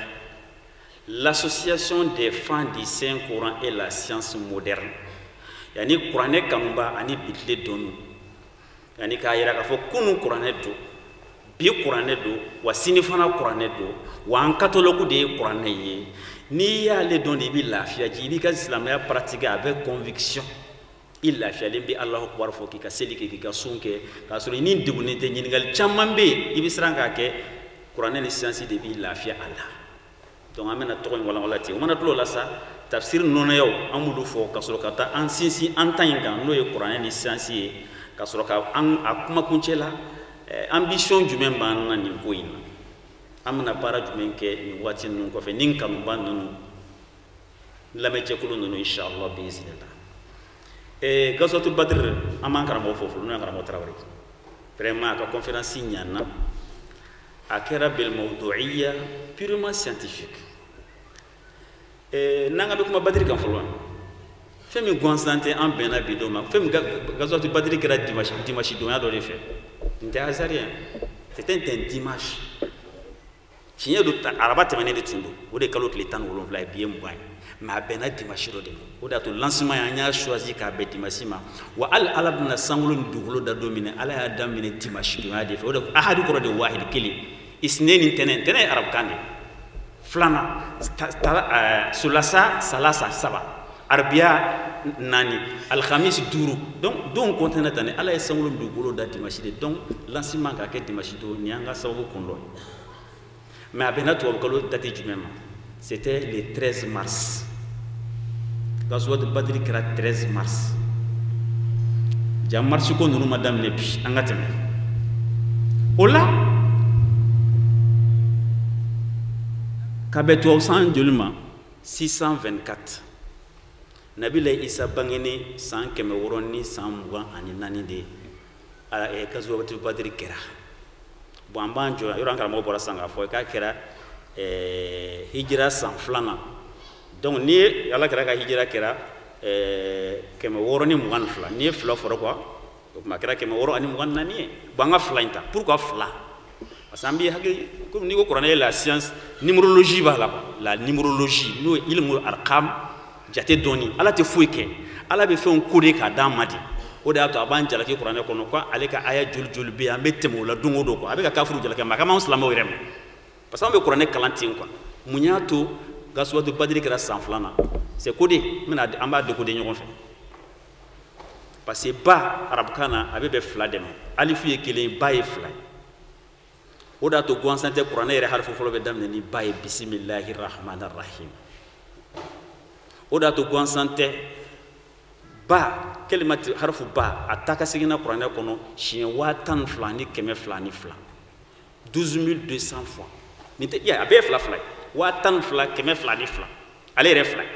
l'association des fans du Saint Coran et la science moderne, yani kuranɛ kanuba ani bitile dɔnniw, yani k'a yira k'a fɔ kunun kuranɛ don, bi kuranɛ don, wa sini fana kuranɛ don, wa an katolɔku de ye kuranɛ ye. N'i y'ale dɔn de, i bɛ lafiya ji, i b'i ka silamɛya pratiquer avec conviction, i lafiyalen bɛ Alahu akibaru fɔ, k'i ka seli kɛ, k'i ka sun kɛ, k'a sɔrɔ i ni degunnen tɛ. Ɲininkali caman bɛ yen, i bɛ siran k'a kɛ, kuranɛ ni siyansi de b'i lafiya a la. Donc an bɛna tɔgɔ in walawala ten. O mana tila o la sa, tafsir nɔnɔyaw an b'olu fɔ, ka sɔrɔ ka taa an sinsin an ta in kan, n'o ye kuranɛ ni siyansi ye, ka sɔrɔ ka an a kumakuncɛ la. Ambition jumɛn b'an na nin ko in na, an bɛna baara jumɛn kɛ nin waati ninnu kɔfɛ, ni kanuba ninnu lamɛnjɛkulu ninnu, inshallah bi iznillah. Gazuwatu Badr, an b'an karamɔgɔ fo fɔlɔ, n'o ye karamɔgɔ Tarawele. Vraiment a ka conférence ɲana, a kɛra bil mawdu'iyya purement scientifique. N'an ka bɛ kuma Badri kan fɔlɔ, fɛn min gansan tɛ, an bɛnna bi don ma, fɛn min Gazuwatu Badri kɛra dimanche donya dɔ de fɛ. Nin tɛ hasard ye, c'était un dimanche. Tiɲɛ don, araba tɛmɛnen de tun don, o de ye kalo tile 17 ye, bi ye 20 ye, mais a bɛnna dimanche dɔ de ma. O de y'a to lancement ye an y'a choisi k'a bɛn dimanche ma. Wa hali Ala bɛna sankolo ni dugukolo da don min na, Ala y'a daminɛ dimanche donya de fɛ. O de ahadu kɔrɔ de ye wahidi kelen, isine ni tɛnɛn, tɛnɛn ye arabukan de ye. Filanan sulasa salasa saba, arabiya 4, alhamis 5. Donc don kɔntɛnɛ tan ni Ala ye sankolo ni dugukolo da dimanche de. Donc lancement ka kɛ dimanche don, nin y'an ka sababu kun dɔ ye. Mais a bɛnna tubabukalo date jumɛn ma? C'était le 13 mars. Gazuwatu Badiri kɛra 13 mars. Ja mars ko ninnu ma daminɛ bi, an ka tɛmɛ o la. Ka bɛn tubabu san joli ma? 624. Nabila Isa bangeni san 624 de ye Gazuwatu Badiri kɛra. Bon, an b'an jɔ yɔrɔ, an karamɔgɔ bɔra sisan k'a fɔ k'a kɛra hijira san 2nan. Donc n'i ye Ala kɛra ka hijira kɛra 622, n'i ye 2 fɔra quoi, o tuma a kɛra 624 ye. Bon, an ka 2 in ta. Pourquoi 2? Parce que an b'i hakili komi n'i ko kuranɛ ye la science, numérologie b'a la quoi. La numérologie, n'o ye ilmu arqam, jate dɔɔni. Ala tɛ foyi kɛ, Ala bɛ fɛnw kode k'a d'an ma de. O de y'a to a b'an jalaki kuranɛ kɔnɔ ko ale ka aya joli joli bɛ yen, an bɛ tɛmɛ o la don o don quoi. A bɛ ka kafuru jalaki, mais a ka m'anw silamɛw yɛrɛ ma, parce que anw bɛ kuranɛ kalan ten quoi. Mun y'a to Gazuwatu Badiri kɛra san 2nan? C'est codé, n bɛna an b'a décoder ɲɔgɔn fɛ. Parce que ba arabukan na, a bɛ bɛn 2 de ma. Alifu ye 1, ba ye 2 ye. O de y'a to gansan tɛ, kuranɛ yɛrɛ harifu fɔlɔ bɛ daminɛ ni ba ye, bisimilahi rahmani rahim. O de y'a to gansan tɛ, ba kalimati harifu ba, a taa ka seginna kuranɛ kɔnɔ siɲɛ 12,202, 12 200 fois. Nin tɛ ya, a bɛɛ ye 2 2 ye, 12,202, ale yɛrɛ 2 ye.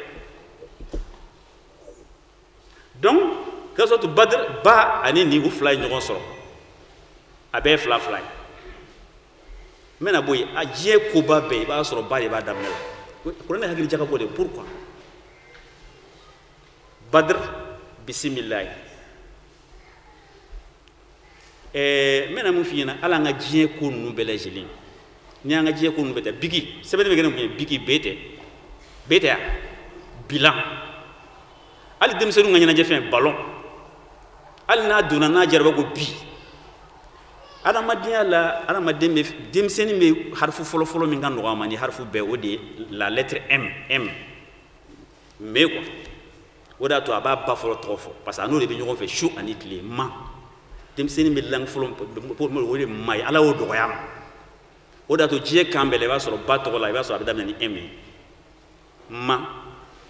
Donc Gazuwatu Badr, ba ani nin u 2 ye ɲɔgɔn sɔrɔ, a bɛɛ ye 2 2 ye. N bɛna bɔ yen, a diɲɛ koba bɛɛ i b'a sɔrɔ ba de b'a daminɛ la. Kuranɛ hakili jagabɔ de. Pourquoi Badr? Bisimilayi. N bɛna mun f'i ɲɛna? Hali an ka diɲɛ ko ninnu bɛɛ lajɛlen, n'i y'an ka diɲɛ ko ninnu bɛɛ ta, biki sɛbɛnni bɛ kɛ ni mun ye? Biki B tɛ, B tɛ yan, bilan. Hali denmisɛnninw ka ɲɛnajɛfɛn ballon, hali n'a donna n'a jara, ko bi. Adamadenya la, adamaden bɛ, denmisɛnnin bɛ harifu fɔlɔfɔlɔ min ka nɔgɔ a ma ni harifu bɛɛ, o de ye la lettre M, M mais quoi. O de y'a to a b'a ba fɔlɔ tɔgɔ fɔ, parce que a n'o de bɛ ɲɔgɔn fɛ su ani tile. Ma denmisɛnnin bɛ langue fɔlɔ, o de ma ye, Ala y'o dɔgɔya ma. O de y'a to diɲɛ kan bɛɛ la, i b'a sɔrɔ ba tɔgɔ la, i b'a sɔrɔ a bɛ daminɛ ni M ye. Ma,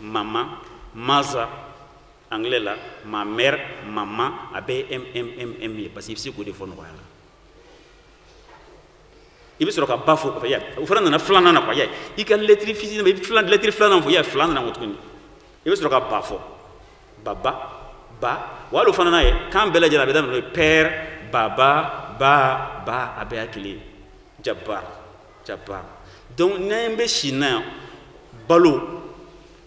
mama, maza, anglais la, ma mère, maman, a bɛɛ ye M M M M ye, parce que i bɛ se k'o de fɔ nɔgɔya la. I bɛ sɔrɔ ka ba fɔ kɔfɛ, ya o fana nana filanan na quoi. Ya i ka lettre fitinin, i bɛ filan lettre filanan fɔ, ya fila nana ko tuguni, i bɛ sɔrɔ ka ba fɔ, baba, ba. Wa hali o fana n'a ye kan bɛɛ lajɛlen, a bɛ daminɛ n'o ye: père, baba, ba, ba, a bɛɛ y'a kelen ye. Jabbar, jabbar. Donc n'an bɛ si na yan, balo,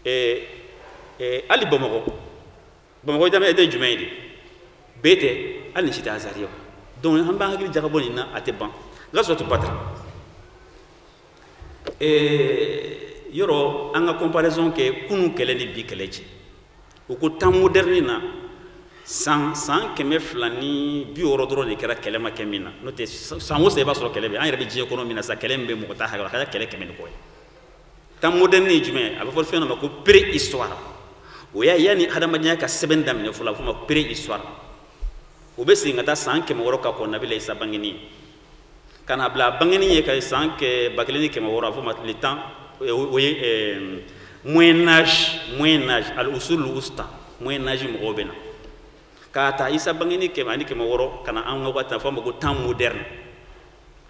hali Bamakɔ, Bamakɔ daminɛ ye jumɛn ye de? B tɛ, hali ni si tɛ hasard ye. Donc an b'an hakili jagabɔ nin na, a tɛ ban. Gazuwatu Badr, yɔrɔ an ka comparaison kɛ kunun kɛlɛ ni bi kɛlɛ cɛ. U ko temps moderne na, san 260 dɔrɔn de kɛra kɛlɛ ma kɛ min na. N'o tɛ, san o san i b'a sɔrɔ kɛlɛ bɛ. An yɛrɛ bɛ diɲɛ kɔnɔ min na sa, kɛlɛ min bɛ mɔgɔ t'a hakɛ la, a ka ca kɛlɛ 100 ni kɔ ye. Temps moderne ye jumɛn ye? A bɛ fɔ fɛn dɔ ma ko préhistoire. O y'a yanni hadamadenya ka sɛbɛn daminɛ fɔlɔ, a bɛ f'o ma préhistoire. O bɛ segin ka taa san 600 ka kɔn Nabila Isa bangeni ye, ka na bila a bangeni ye ka san 1600, a bɛ f'o ma le temps, o ye moyen âge, moyen âge, al usul wusta, moyen âge. Mɔgɔw bɛ na k'a ta Isa bangeni 600 ka na an ka waati, a fɔ a ma ko temps moderne.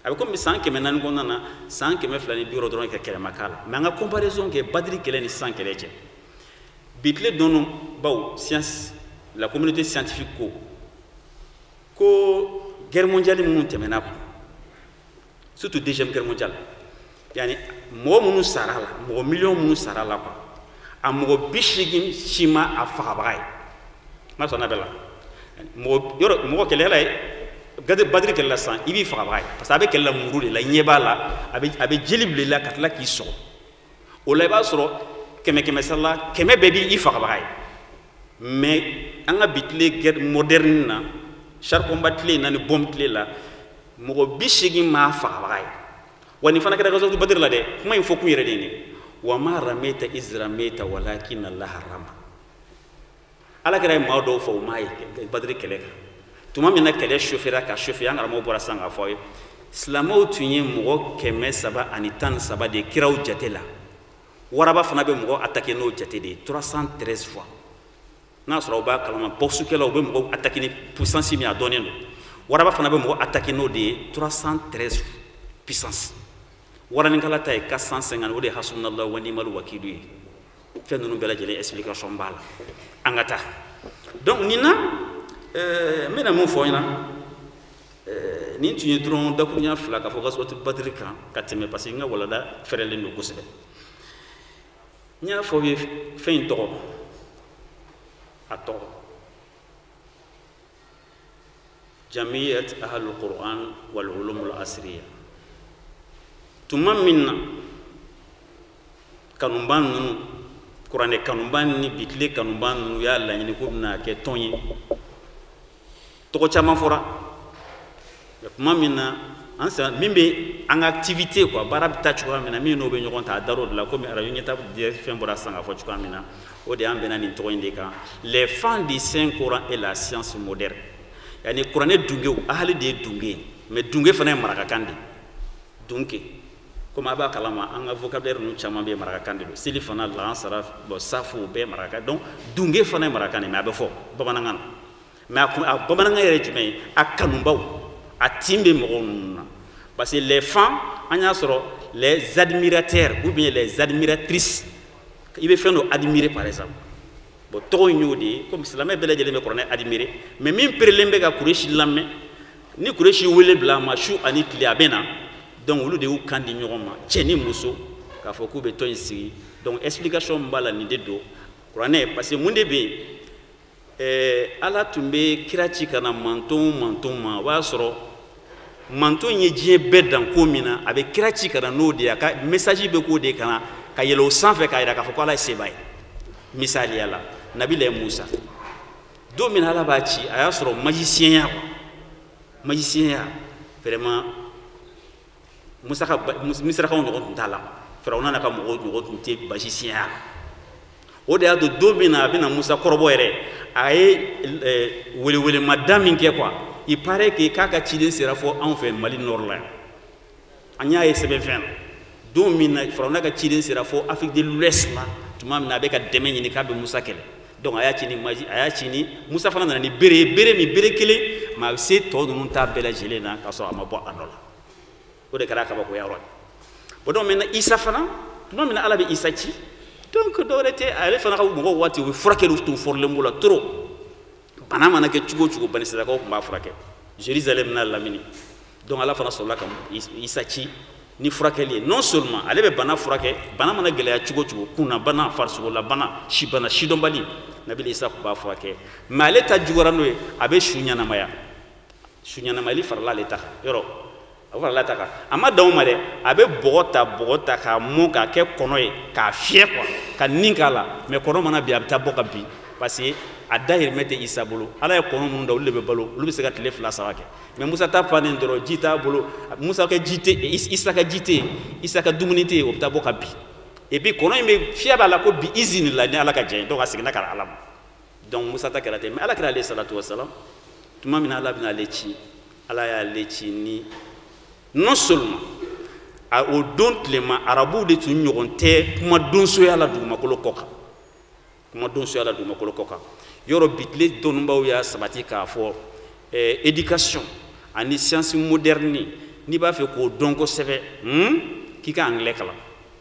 A bɛ komi san 400 kɔnɔna na, san 260 dɔrɔn kɛ kɛlɛ ma k'a la. Mais an ka comparaison kɛ Badiri kɛlɛ ni sisan kɛlɛ cɛ. Bi tile dɔnnu baw, science, la communauté scientifique ko guerre mondiale minnu tɛmɛna quoi, surtout deuxième guerre mondiale, yani mɔgɔ minnu sara la, mɔgɔ miliyɔn minnu sara la quoi, a mɔgɔ 80 si ma a fagabaga ye. N'a sɔnna bɛɛ la, mɔgɔ yɔrɔ mɔgɔ kɛlɛla ye Badiri kɛlɛ la sisan, i b'i fagabaga ye, parce que a bɛ kɛlɛ la muru de la, i ɲɛ b'a la, a bɛ jeli bila i la ka tila k'i sɔgɔ. O la, i b'a sɔrɔ kɛmɛ kɛmɛ sara la, 100 bɛɛ b'i fagabaga ye. Mais an ka bi tile guerre moderne na, char combat tile na ni bombe tile la, mɔgɔ 80 m'a fagabaga ye. Wa nin fana kɛra Gazwatu Badiri la dɛ. Kuma in fɔ kun yɛrɛ de ye nin: wa ma ramaita iz ramaita walakin allaha rama. Ala kɛra ye maa dɔw fɔ, u m'a ye Badiri kɛlɛ kan. Tuma min na kɛlɛ chauffera ka chauffer, an karamɔgɔ bɔra sisan k'a fɔ aw ye. Silamɛw tun ye mɔgɔ 313 de ye kiraw jate la. Waraba fana bɛ mɔgɔ attaquer n'o jate de ye 313 fois. N'a sɔrɔ u b'a kalama boxekɛlaw u bɛ mɔgɔw attaquer ni puissance min a dɔnnen don. Waraba fana bɛ mɔgɔ attaquer n'o de ye 313 puissance. Waranikala ta ye 450, o de ye hasbunallahu wa ni'mal wakilu ye. Fɛn ninnu bɛɛ lajɛlen explication b'a la. An ka taa. Donc nin na n bɛna mun fɔ aw ɲɛna? Nin tun ye dɔrɔn dakuruɲa fila k'a fɔ Gazwatu Badri kan ka tɛmɛ, parce que n ka walanda fɛrɛlen don kosɛbɛ. N y'a fɔ aw ye fɛn in tɔgɔ, a tɔgɔ Jamiyat Ahlul Quran wal Ulumul Asriya. Tuma min na kanuba ninnu, kuranɛ kanuba ni bitile kanuba ninnu y'a laɲini k'u bɛna kɛ tɔn ye, tɔgɔ caman fɔra. Mais tuma min na an sera min bɛ an ka activité quoi, baara bɛ taa cogoya min na, min n'o bɛ ɲɔgɔn ta a dar'o de la, komi arajo ɲɛta fɛn bɔra sisan k'a fɔ cogoya min na, o de y'an bɛnna nin tɔgɔ in de kan, les fans du Saint Coran et la science moderne. Yani kuranɛ dungew, ahali de ye dunge ye, mais dunge fana ye marakakan de ye. Dunke, komi a b'a kalama an ka vocabulaire ninnu caman bɛ marakakan de don, seli fana, lansara, bon safo, o bɛɛ ye marakakan. Donc dunge fana ye marakakan de ye, mais a bɛ fɔ bamanankan na. Mais a bamanankan yɛrɛ ye jumɛn ye? A kanubaw, a tin bɛ mɔgɔw ninnu na, parce que les fans, an y'a sɔrɔ les admirateurs ou bien les admiratrices, i bɛ fɛn dɔ admirer par exemple. Bon tɔgɔ in y'o de ye, komi silamɛ bɛɛ lajɛlen bɛ kuranɛ admirer, mais min perelen bɛ ka Kuresi lamɛn, ni Kuresi wele bila a ma su ani tile a bɛ na, donc olu de y'u kan di ɲɔgɔn ma, cɛ ni muso, k'a fɔ k'u bɛ tɔn in sigi. Donc explication min b'a la nin de don kuranɛ, parce que mun de bɛ yen? Ala tun bɛ kira ci ka na manton ma, o b'a sɔrɔ manton ye diɲɛ bɛɛ dan ko min na, a bɛ kira ci ka na n'o de ye, a ka message bɛ k'o de ye ka na ka yɛlɛ o sanfɛ k'a jira k'a fɔ ko Ala ye seba ye. Misaliya la, Nabila Musa, don min na Ala b'a ci, a y'a sɔrɔ magicien ya quoi, magicien ya vraiment, Musa ka Misirakaw ɲɔgɔn tun t'a la, Firawuna n'a ka mɔgɔw ɲɔgɔn tun tɛ magicien ya. O de y'a to don min na a bɛna Musa kɔrɔbɔ yɛrɛ, a ye welewelemada min kɛ quoi, il paraît que k'a ka ciden sera fɔ anw fɛ Mali nord la yan, an y'a ye sɛbɛnfɛn na. Don min na Firawuna ka ciden sera fɔ Afrique de l'Ouest la, tuma min na a bɛ ka dɛmɛ ɲini k'a bɛ Musa kɛlɛ, donc a y'a ci ni magie, a y'a ci ni Musa fana nana ni bere ye, bere min bere kelen, mais a bɛ se tɔ ninnu ta bɛɛ lajɛlen na k'a sɔrɔ a ma bɔ a nɔ la. O de kɛra a kabakoya yɔrɔ ye. Bon donc maintenant Isa fana, tuma min na Ala bɛ Isa ci, donc dɔwɛrɛ tɛ, ale fana ka mɔgɔw waati u bɛ furakɛliw tun fɔrilen b'o la trop. Bana mana kɛ cogo o cogo, banisirakaw tun b'a furakɛ Jérusalem n'a lamini. Donc Ala fana sɔrɔla ka Isa ci ni furakɛli ye. Non seulement ale bɛ bana furakɛ, bana mana gɛlɛya cogo o cogo, kunnabana, farisokolabana, sibana, sidɔnbali, Nabila Isa tun b'a furakɛ. Mais ale ta juguyara n'o ye, a bɛ su ɲɛnamaya. Su ɲɛnamayali farala ale ta kan, yɔrɔ a farala ta kan. A ma dan o ma dɛ, a bɛ bɔgɔ ta k'a mɔn k'a kɛ kɔnɔ ye, k'a fiyɛ quoi, ka nin k'a la. Mais kɔnɔ mana bin, a bɛ taa bɔ ka bin, parce que a dahirimɛ tɛ Isa bolo. Ala ye kɔnɔ minnu da, olu de bɛ balo, olu bɛ se ka tile 2 3 kɛ. Mais Musa ta fannen dɔrɔn, ji t'a bolo, Musa ka ji tɛ, Isa ka ji tɛ yen, Isa ka dumuni tɛ yen, o bɛ taa bɔ ka bin. Et puis kɔnɔ in bɛ fiyɛ b'a la ko bi izini la ni Ala ka jɛ ye, donc a seginna ka na Ala ma. Donc Musa ta kɛra ten. Mais Ala kɛra ale salatu wa salam, tuma min na Ala bɛna ale ci, Ala y'ale ci ni non seulement a o don tilema, arabuw de tun ɲɔgɔn tɛ kuma donsoya la dugumakolo kɔ kan, kuma donsoya la dugumakolo kɔ kan. Yɔrɔ bi tile dɔnnibaw y'a sabati k'a fɔ, éducation ani science moderne, n'i b'a fɛ k'o dɔn kosɛbɛ, k'i ka anglais kalan.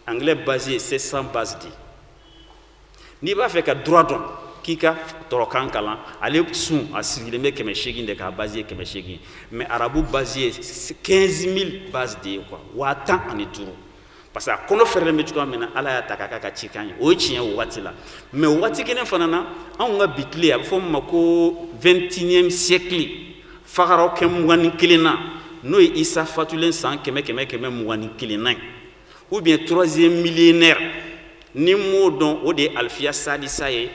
Anglais base ye 700 base de ye. N'i b'a fɛ ka droit dɔn, k'i ka tɔrɔkan kalan, ale sun a sigilen bɛ 800 de kan, a base ye 800. Mais arabu base ye 15 000 base de ye quoi, 15 000. Parce que a kɔnɔ fɛrɛlen bɛ cogoya min na, Ala y'a ta k'a k'a ka cikan ye, o ye tiɲɛ o waati la. Mais o waati kelen fana na, anw ka bi tile, a bɛ fɔ min ma ko 21e siècle, fagaraw kɛ 21 na, n'o ye Isa fatulen san kɛmɛ kɛmɛ kɛmɛ mugan ni kelen na ye, ou bien 3e millénaire, ni m'o dɔn, o de ye Alifiya Sadisa ye,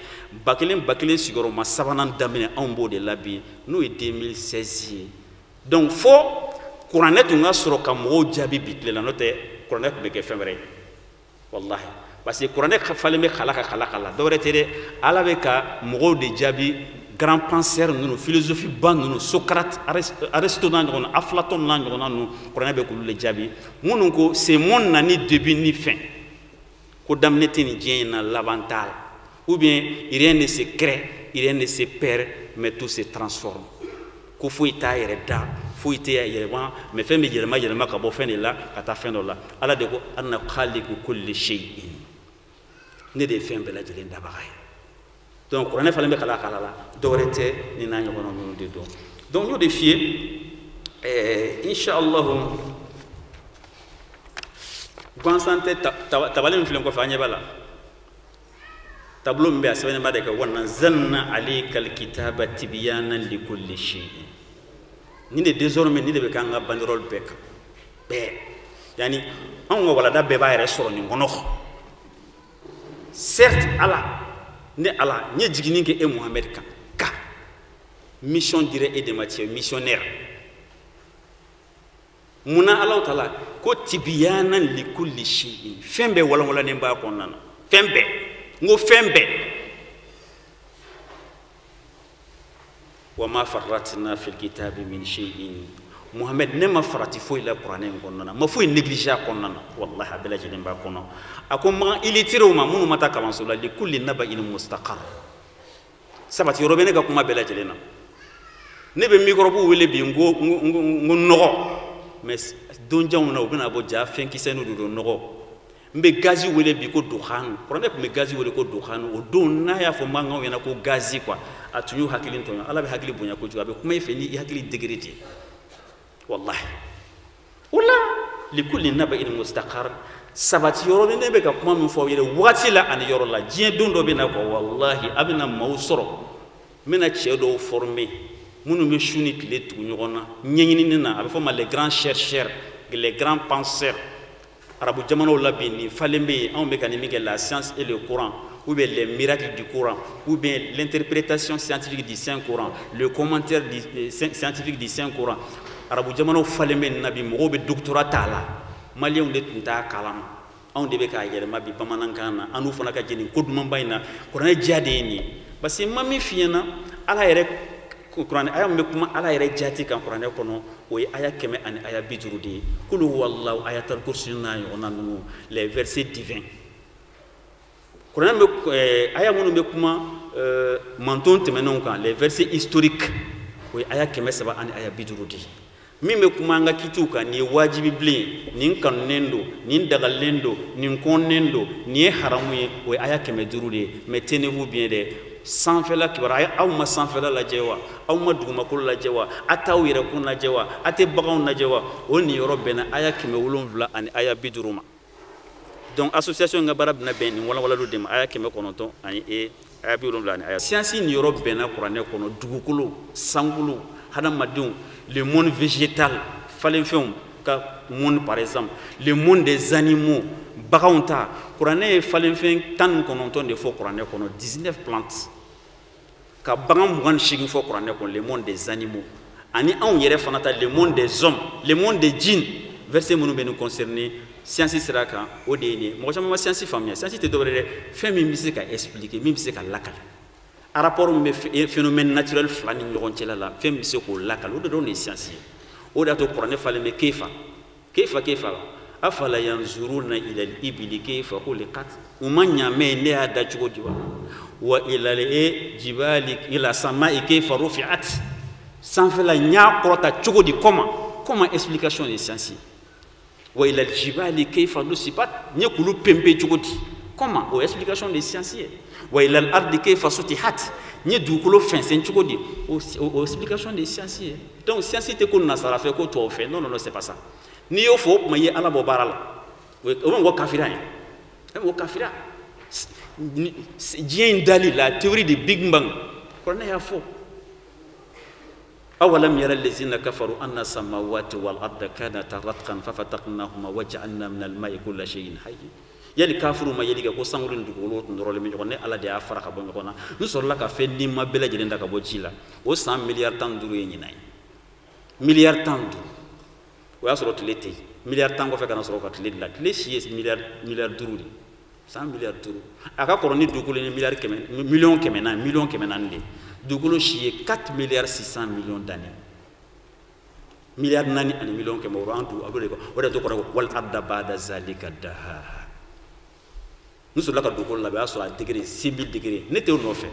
1000 1000 sigiyɔrɔma sabanan daminɛ, anw b'o de la bi, n'o ye 2016 ye. Donc fo kuranɛ tun ka sɔrɔ ka mɔgɔw jaabi bi tile la, n'o tɛ kuranɛ tun bɛ kɛ fɛn wɛrɛ ye, walahi. Parce que kuranɛ falen bɛ kala ka kala kala, dɔwɛrɛ tɛ dɛ, Ala bɛ ka mɔgɔw de jaabi Grand penseur ninnu, philosophie ba ninnu, Socrate, Aristote n'a ɲɔgɔnna, Aflaton n'a ɲɔgɔnna ninnu, kuranɛ bɛ k'olu de jaabi. Minnu ko ce monde n'a ni début ni fin, ko daminɛ tɛ nin diɲɛ in na, laban t'a la, ou bien rien ne se crée, rien ne se perd, mais tout se transforme. Ko foyi t'a yɛrɛ da, foyi tɛ yɛlɛma, mais fɛn bɛ yɛlɛma yɛlɛma ka bɔ fɛn de la ka taa fɛn dɔ la. Ala de ko ana khaliqu kulli shay'in, ne de ye fɛn bɛɛ lajɛlen dabaga ye. Donc kuranɛ fana bɛ kalan kala la, dɔwɛrɛ tɛ ni n'a ɲɔgɔnna ninnu de dɔn. Donc n y'o de f'i ye, inshallah gansan tɛ tabali min filɛ kɔfɛ, an ɲɛ b'a la tableau min bɛ a sɛbɛnnen b'a de kan, wa nazzalna alayka alkitaba tibyanan likulli shay'in. Nin de désormais nin de bɛ k'an ka banderole bɛɛ kan bɛɛ, yani anw ka walada bɛɛ b'a yɛrɛ sɔrɔ nin kɔnɔ. Certes Ala, ne Ala n ye jiginni kɛ e Muhamɛd kan, ka mission dira e de ma, tu es missionnaire. Munna Alahu taala ko tibiyanan likulli shay'in, fɛn bɛɛ walanwalannen b'a kɔnɔna na, fɛn bɛɛ, n ko fɛn bɛɛ. Wa ma farratna fil kitabi min shay'in, Muhamɛd ne ma farati foyi la kuranɛ in kɔnɔna na, ma foyi négligé a kɔnɔna na, wallahi a bɛɛ lajɛlen b'a kɔnɔ. A ko makan illettrés ma minnu ma taa kalanso la, likulli naba'in mustaqar, sabati yɔrɔ bɛ ne ka kuma bɛɛ lajɛlen na. Ne bɛ microbe wele bi n ko nɔgɔ, mais donjanw na u bɛna bɔ ja fɛnkisɛninw de don nɔgɔ. N bɛ gazi wele bi ko dukhanu, kuranɛ tun bɛ gazi wele ko dukhanu. O don n'a y'a fɔ mankanw ɲɛna ko gazi quoi, a tun y'u hakili tɔɲɔ. Ala bɛ hakili bonya kojugu, a bɛ kuma i fɛ ni i hakili degré de ye, wallahi. O la likulli naba'in mustaqar, sabati yɔrɔ ni ne bɛ ka kuma min fɔ aw ye waati la ani yɔrɔ la, diɲɛ don dɔ bɛ na quoi, wallahi a bɛna maaw sɔrɔ. N bɛna cɛ dɔw former minnu bɛ su ni tile tugu ɲɔgɔn na ɲɛɲinini na, a bɛ fɔ ma les grands chercheurs, les grands penseurs. Arabu jamanaw la bi nin falen bɛ yen, anw bɛ ka nin min kɛ la science et le Coran, ou bien les miracles du Coran, ou bien l'interprétation scientifique du Saint Coran, le commentaire scientifique du Saint Coran. Arabu jamanaw falen bɛ nin na bi, mɔgɔw bɛ doctorat t'a la, maliyɛnw de tun t'a kalama, anw de bɛ k'a yɛlɛma bi bamanankan na, an n'u fana ka jɛ nin ko dumanba in na. Kuranɛ diya de ye nin ye, parce que n ma min f'i ɲɛna, Ala yɛrɛ kuranɛ aya min bɛ kuma Ala yɛrɛ jaati kan kuranɛ kɔnɔ, o ye aya 100 ani aya 50 de ye. Kulu huwallahu, ayatal kursi n'a ɲɔgɔnna ninnu, les versets divins. Kuranɛ bɛ aya minnu bɛ kuma manton tɛmɛnenw kan, les versets historiques, o ye aya 300 ani aya 50 de ye. Min bɛ kuma an ka kitiw kan, nin ye wajibi bilen, nin kanunen don, nin dagalen don, nin kɔnnen don, nin ye haramu ye, o ye aya 500 de ye. Mais tenez-vous bien dɛ, sanfɛla kibaruya, aw ma sanfɛla lajɛ wa, aw ma dugumakolo lajɛ wa, a t'aw yɛrɛkun lajɛ wa, a tɛ baganw lajɛ wa, o nin yɔrɔ bɛnna aya 700 ani aya 50 ma. Donc association in ka baara bɛna bɛn nin walawalaliw de ma, aya 900 ani aya 70 ani aya. Science nin yɔrɔ bɛnna kuranɛ kɔnɔ, dugukolo, sankolo, hadamadenw, le monde végétal, falenfɛnw ka monde par exemple, le monde des animaux, baganw ta. Kuranɛ ye falenfɛn 19 de fɔ kuranɛ kɔnɔ, 19 plantes, ka bagan 28 fɔ kuranɛ kɔnɔ, le monde des animaux, ani anw yɛrɛ fana ta, le monde des hommes, le monde des djinns. Verset minnu bɛ nin concerner science sira kan, o de ye nin ye. Mɔgɔ caman ma science faamuya. Science tɛ dɔwɛrɛ dɛ, fɛn min bɛ se ka expliquer, min bɛ se ka lakale, rapport min bɛ phénomène naturel fila ni ɲɔgɔn cɛla la, fɛn min bɛ se k'o lakale, o de dɔrɔn de ye science ye. O de y'a to kuranɛ falen bɛ keifa keifa keifa la, afala yanzuruna ila al-ibili keifa khuliqat, u ma ɲamɛ ne y'a da cogo di wa, wa ila al-jibali ila samai keifa rufi'at, sanfɛla n y'a kɔrɔta cogo di, comment explication de science ye, wa ila al-jibali keifa nusibat, n ye kulu pempe cogo di, comment, o explication de science ye, wa ila al-ardi keifa sutihat, n ye dugukolo fɛnsɛn cogo di, o explication de science ye. Donc science tɛ ko nasara fɛ, ko tubabu fɛ, non non non, c'est pas ça. N'i y'o fɔ, o tuma i ye Ala bɔ baara la, o bɛ mɔgɔ kafira ye, o bɛ mɔgɔ kafira. Diɲɛ in dali, la théorie de Big Bang, kuranɛ y'a fɔ. Awalam yara allazina kafaru anna samawati wal arda kanata ratqan fafataqnahuma waja'alna min al-ma'i kulla shay'in hayy. Yali kafiru ma yeli kɛ ko sankolo ni dugukolo tun nɔrɔlen bɛ ɲɔgɔn, ne Ala de y'a fara ka bɔ ɲɔgɔn na, n sɔrɔla ka fɛn nima bɛɛ lajɛlen da ka bɔ ji la. O san miliyari 15 ye ɲinan ye, miliyari 15, o y'a sɔrɔ tile tɛ yen. Miliyari 10 kɔfɛ ka na sɔrɔ ka tile dilan, tile si ye miliyari 5 de, san miliyari 5. A ka kɔrɔ ni dugukolo ye miliyari kɛmɛ, miliyɔn kɛmɛ naani, miliyɔn kɛmɛ naani de. Dugukolo si ye 4 milliards 600 millions d'années. Milliard 4 ani million 600 an du a b'o de kɔ. O de to kɔrɔ ko wal arda ba'da zalika dahaha. N sɔrɔla ka dugukolo labɛn, o y'a sɔrɔ a degré 6000 degré. Ne t'o nɔfɛ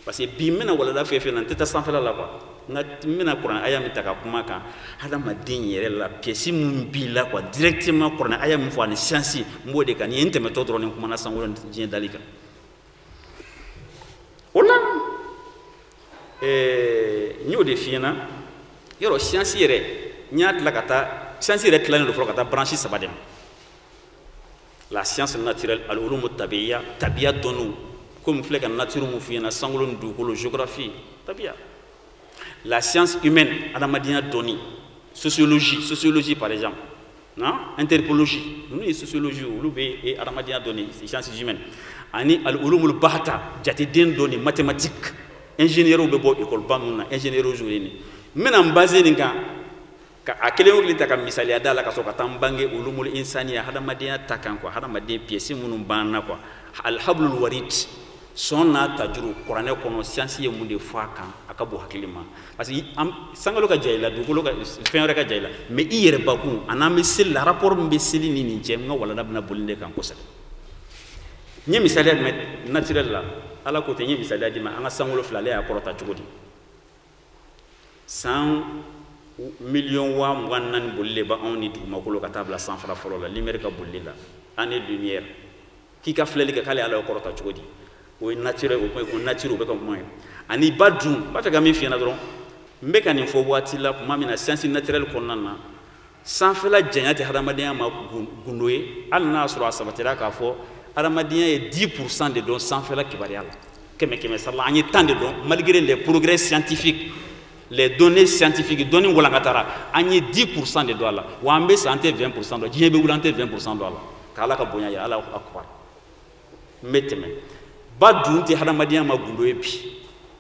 parce que bi n bɛna walanda fɛn fɛn na, n tɛ taa sanfɛla la quoi. Nka n bɛna kuranɛ aya min ta ka kuma kan hadamaden yɛrɛ la, pièce min b'i la quoi, directement kuranɛ aya min fɔ ani science, n b'o de kan. Nin ye n tɛmɛtɔ dɔrɔn ni n kumana sankolo ni diɲɛ dali kan. O la n y'o de f'i ɲɛna. Yɔrɔ science yɛrɛ, n y'a tila ka taa science yɛrɛ tilalen don fɔlɔ ka taa branche 3 de ma. La science naturelle, al-ulumu tabiya, tabiya dɔnniw, komi filɛ ka nature mun f'i ɲɛna, sankolo ni dugukolo, géographie, tabiya. La science humaine, adamadenya dɔnni, sociologie, sociologie par exemple, non? Anthropologie, ninnu ye sociologie, olu bɛ adamadenya dɔnni, sciences humaines. Ani al-ulumul bahta, jateden dɔnni, mathématique, ingénieurs bɛ bɔ école ba minnu na, ingénieurs ye nin. N bɛna n baser nin kan ka a kelen o kelen ta ka misaliya da la ka sɔrɔ ka taa n bange ulumul insaniya, hadamadenya ta kan quoi, hadamaden pièce minnu b'an na quoi. Alhablul warid, sɔn n'a tajuru, kuranɛ kɔnɔ science ye mun de fɔ a kan, a ka bon hakili ma. Parce que sankolo ka ja i la, dugukolo ka fɛn wɛrɛ ka ja i la, mais i yɛrɛ bakun a n'an bɛ seli la, rapport min bɛ seli ni nin cɛ, n ka walanda bɛna boli de kan kosɛbɛ. N ye misaliya jumɛn naturel la, Ala ko ten, n ye misaliya d'i ma, an ka sankolo fila, ale y'a kɔrɔta cogo di? San miliyɔn 24,000 boli de b'anw ni dugumakolo ka taa bila sanfara fɔlɔ la, lumière ka bolili la, année lumière. K'i ka filɛli kɛ k'ale Ala y'o kɔrɔta cogo di? O ye naturel, o nature, o bɛ ka kuma ye. Ani ba dun, n b'a fɛ ka min f'i ɲɛna dɔrɔn, n bɛ ka nin fɔ waati la tuma min na science naturelle kɔnɔna na, sanfɛla janya tɛ hadamadenya ma gundo ye, hali n'a sɔrɔ a sabatira k'a fɔ hadamadenya ye 10% de dɔn sanfɛla kibaruya la, kɛmɛ kɛmɛ sara la an ye 10 de dɔn, malgré les progrès scientifiques, les données scientifiques, dɔnni walankatara, an ye 10% de dɔn a la, wa an bɛ sa an tɛ 20% dɔn, diɲɛ bɛ wuli an tɛ 20% dɔn a la, k'Ala ka bonya yira, Ala akubar. N bɛ tɛmɛ. Ba dun tɛ hadamadenya ma gundo ye bi,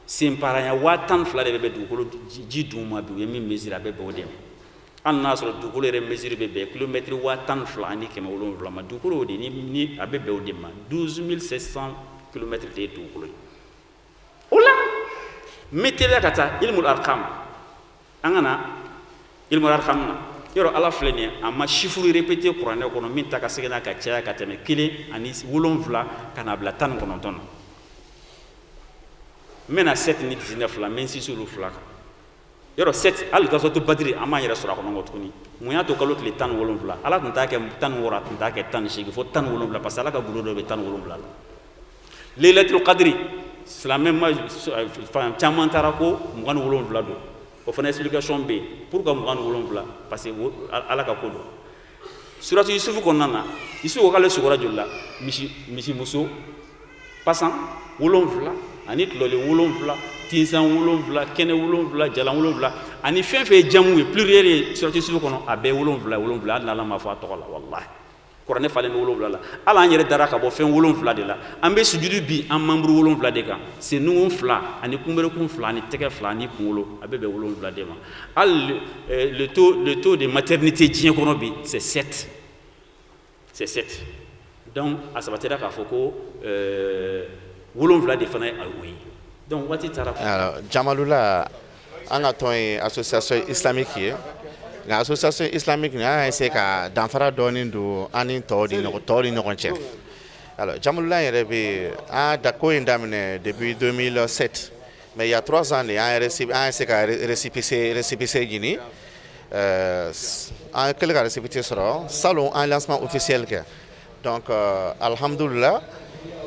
senparanya 12,000 de bɛ bɛn dugukolo ji dun ma bi, u ye min mesure a bɛ bɛn o de ma. Hali n'a sɔrɔ dugukolo yɛrɛ mesure bɛ bɛn kilomɛtiri 12,700 ma, dugukolo o de ni a bɛ bɛn o de ma, 12 700 kilomɛtiri de ye dugukolo ye. O la n bɛ teliya ka taa ilmul arqam, an ka na ilmul arqam na. Yɔrɔ Ala filɛ nin ye, a ma chiffre répété kuranɛ kɔnɔ min ta ka segin n'a ka caya ka tɛmɛ 1 ani 7 ka na bila 19 na. N bɛna 7 ni 19 la, n bɛ n sinsin olu fila kan. Yɔrɔ 7, hali gasɔtu badiri an b'an yɛrɛ sɔrɔ a kɔnɔ kɔ tuguni. Mun y'a to kalo tile 17? Ala tun t'a kɛ 16, a tun t'a kɛ 18, fo 17, parce que Ala ka gundo dɔ bɛ 17 la. Laylatul qadri, silamɛ ma fan caman taara ko 27 don. O fana explication bɛ yen. Pourquoi 27? Parce que Ala ka ko don. Suratu Yusufu kɔnɔna na, Yusufu ko k'ale sogora joli la? Misi, misimuso pasan 7 ani tulɔlen 7, tinsan 7, kɛnɛ 7, jalan 7, ani fɛn fɛn ye jamu ye, pluriel ye suratu Yusufu kɔnɔ, a bɛɛ 7 7, hali n'Ala ma fɔ a tɔgɔ la, walahi. Kuranɛ falen bɛ 7 la. Hali an yɛrɛ dara ka bɔ fɛn 7 de la. An bɛ sujudu bi an membre 7 de kan. Sennunkun 2 ani kunberekun 2 ani tɛgɛ 2 ani kunkolo, a bɛ bɛn 7 de ma. Hali le taux de maternité diɲɛ kɔnɔ bi, c'est 7. C'est 7. Donc a sabatira k'a fɔ ko 7 de fana ye o ye. Donc waati taara. Alors, Jamalula, an ka tɔn ye association islamique ye. Nka association islamique nin, an y'a essayer ka danfara dɔɔni don an ni tɔw ni ɲɔgɔn cɛ. Alors, Jamalula yɛrɛ bɛ an da ko in daminɛ depuis 2007, mais il y a 3 ans de an essayé ka récépissé ɲini. An kɛlen ka récépissé sɔrɔ salon, an lancement officiel kɛ. Donc alhamdulillah,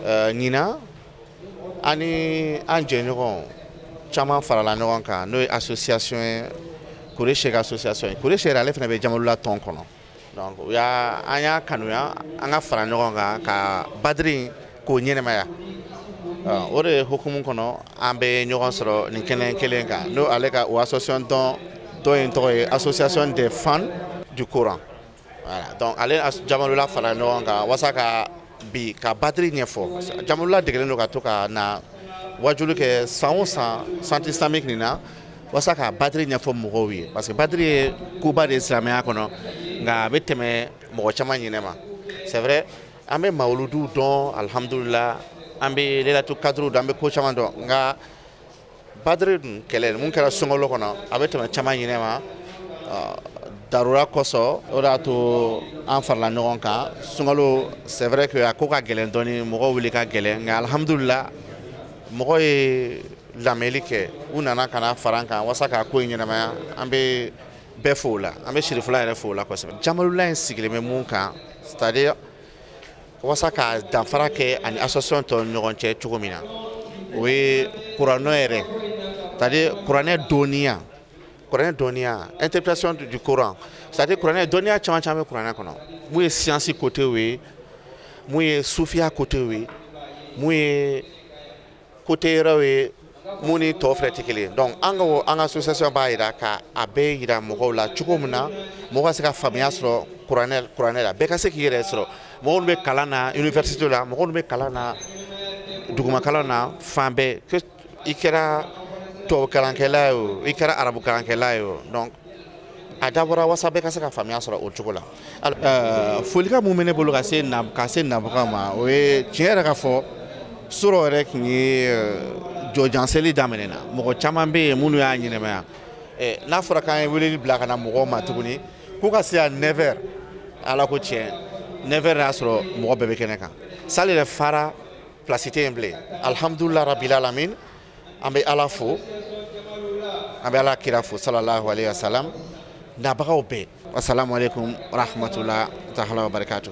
ɲinan an ni an jɛɲɔgɔn caman farala ɲɔgɔn kan, n'o ye association ye, Kure Sek association ye. Kure Sek ale fana bɛ Jamalula tɔn kɔnɔ. Donc u y'a an y'a kanuya an ka fara ɲɔgɔn kan ka badiri k'o ɲɛnɛmaya. O de hukumu kɔnɔ an bɛ ɲɔgɔn sɔrɔ nin kɛnɛ kelen kan, n'o ale ka o association dɔn dɔ in tɔgɔ ye Association des fans du Coran. Voilà, donc ale Jamalula fara ɲɔgɔn kan walasa ka bi ka badiri ɲɛfɔ. Jamalula degelen don ka to ka na wajulu kɛ san o san centre islamique nin na, walasa ka badiri ɲɛfɔ mɔgɔw ye, parce que badiri ye koba de ye silamɛya kɔnɔ, nka a bɛ tɛmɛ mɔgɔ caman ɲinɛ ma. C'est vrai, an bɛ mawuluduw dɔn, alhamdulillah, an bɛ lelatu kadiriw dɔn, an bɛ ko caman dɔn, nka Badri dun kɛlɛ mun kɛra sunkalo kɔnɔ a bɛ tɛmɛ caman ɲinɛ ma darura kosɔn o de y'a to an farala ɲɔgɔn kan sunkalo c'est vrai que a ko ka gɛlɛn dɔɔni mɔgɔw wuli ka gɛlɛn nka alhamdulila mɔgɔ ye lamɛnli kɛ u nana ka na fara an kan walasa k'a ko in ɲɛnamaya an bɛ bɛɛ fo o la an bɛ Sirifula yɛrɛ fo o la kosɛbɛ. Jamalula in sigilen bɛ mun kan c'est à dire walasa ka danfara kɛ ani association tɔw ni ɲɔgɔn cɛ cogo min na o ye kuranɛ yɛrɛ c'est à dire kuranɛ dɔnniya kuranɛ dɔnniya interprétation du Coran c'est à dire kuranɛ dɔnniya caman caman bɛ kuranɛ kɔnɔ mun ye science côté ye mun ye sufiya côté ye mun ye côté yɛrɛw ye mun ni tɔw fɛnɛ tɛ kelen ye donc an ka an ka association b'a yira ka a bɛɛ yira mɔgɔw la cogo min na mɔgɔ ka se ka faamuya sɔrɔ kuranɛ la bɛɛ ka se k'i yɛrɛ sɔrɔ mɔgɔ minnu bɛ kalan na université la mɔgɔ minnu bɛ kalan na duguma kalan na fan bɛɛ i kɛra tubabu kalankɛla ye o i kɛra arabu kalankɛla ye o donc a dabɔra walasa bɛɛ ka se ka faamuya sɔrɔ o cogo la. Folikan mun bɛ ne bolo ka se nabagaw ma o ye tiɲɛ yɛrɛ ka fɔ sɔrɔ yɛrɛ tun ye jɔjanseli daminɛna mɔgɔ caman bɛ yen minnu y'a ɲɛnɛmaya n'a fɔra k'an ye weleli bila ka na mɔgɔw ma tuguni k'u ka se yan 9h ala ko tiɲɛ 9h y'a sɔrɔ mɔgɔ bɛɛ bɛ kɛnɛ kan salle yɛrɛ fara place tɛ yen bilen alhamdulilah rabil alamin an bɛ ala fo an bɛ ala kira fo sallallahu alayhi wa salam nabagaw bɛɛ assalamu alaikum rahmatulah taala wa barakatuh.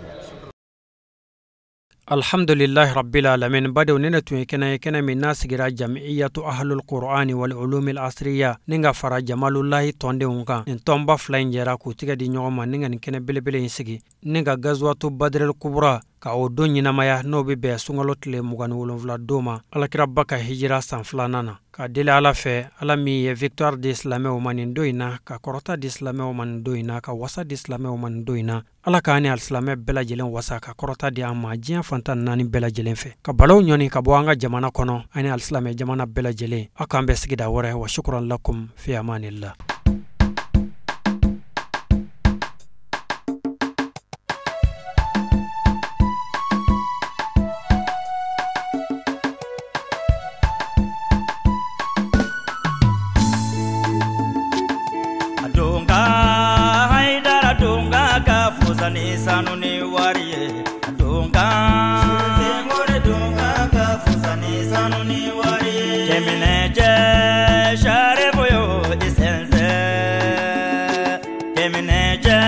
Alhamdulillahi rabbil alamin badenw ne tun ye kɛnɛ ye kɛnɛ min n'a sigira Jamiiyatu Ahlul Qur'ani wal Ulumil Asriya ni ka fara Jamalulahi tɔndenw kan nin tɔnba fila in jɛra k'u tigɛ di ɲɔgɔn ma ni ka nin kɛnɛ belebele in sigi ni ka Gazuwatu Badrel Kubra ka o don ɲɛnamaya n'o bɛ bɛn sunkalo tile 27 don ma alakiraba ka hijira san 2nan na ka deli ala fɛ ala min ye victoire di silamɛw ma nin don in na ka kɔrɔta di silamɛw ma nin don in na ka wasa di silamɛw ma nin don in na ala k'an ni alisilamɛ bɛɛ lajɛlen wasa ka kɔrɔta di an ma diɲɛ fantan naani bɛɛ lajɛlen fɛ ka balaw ɲɔni ka bɔ an ka jamana kɔnɔ ani alisilamɛ jamana bɛɛ lajɛlen aw k'an bɛn sigida wɛrɛ wa shukran lakum fi amanillah. Sanu ni wari ye donga sengore donga ka fusa ni sanu ni wari ye kemine je share boyo isense kemine je.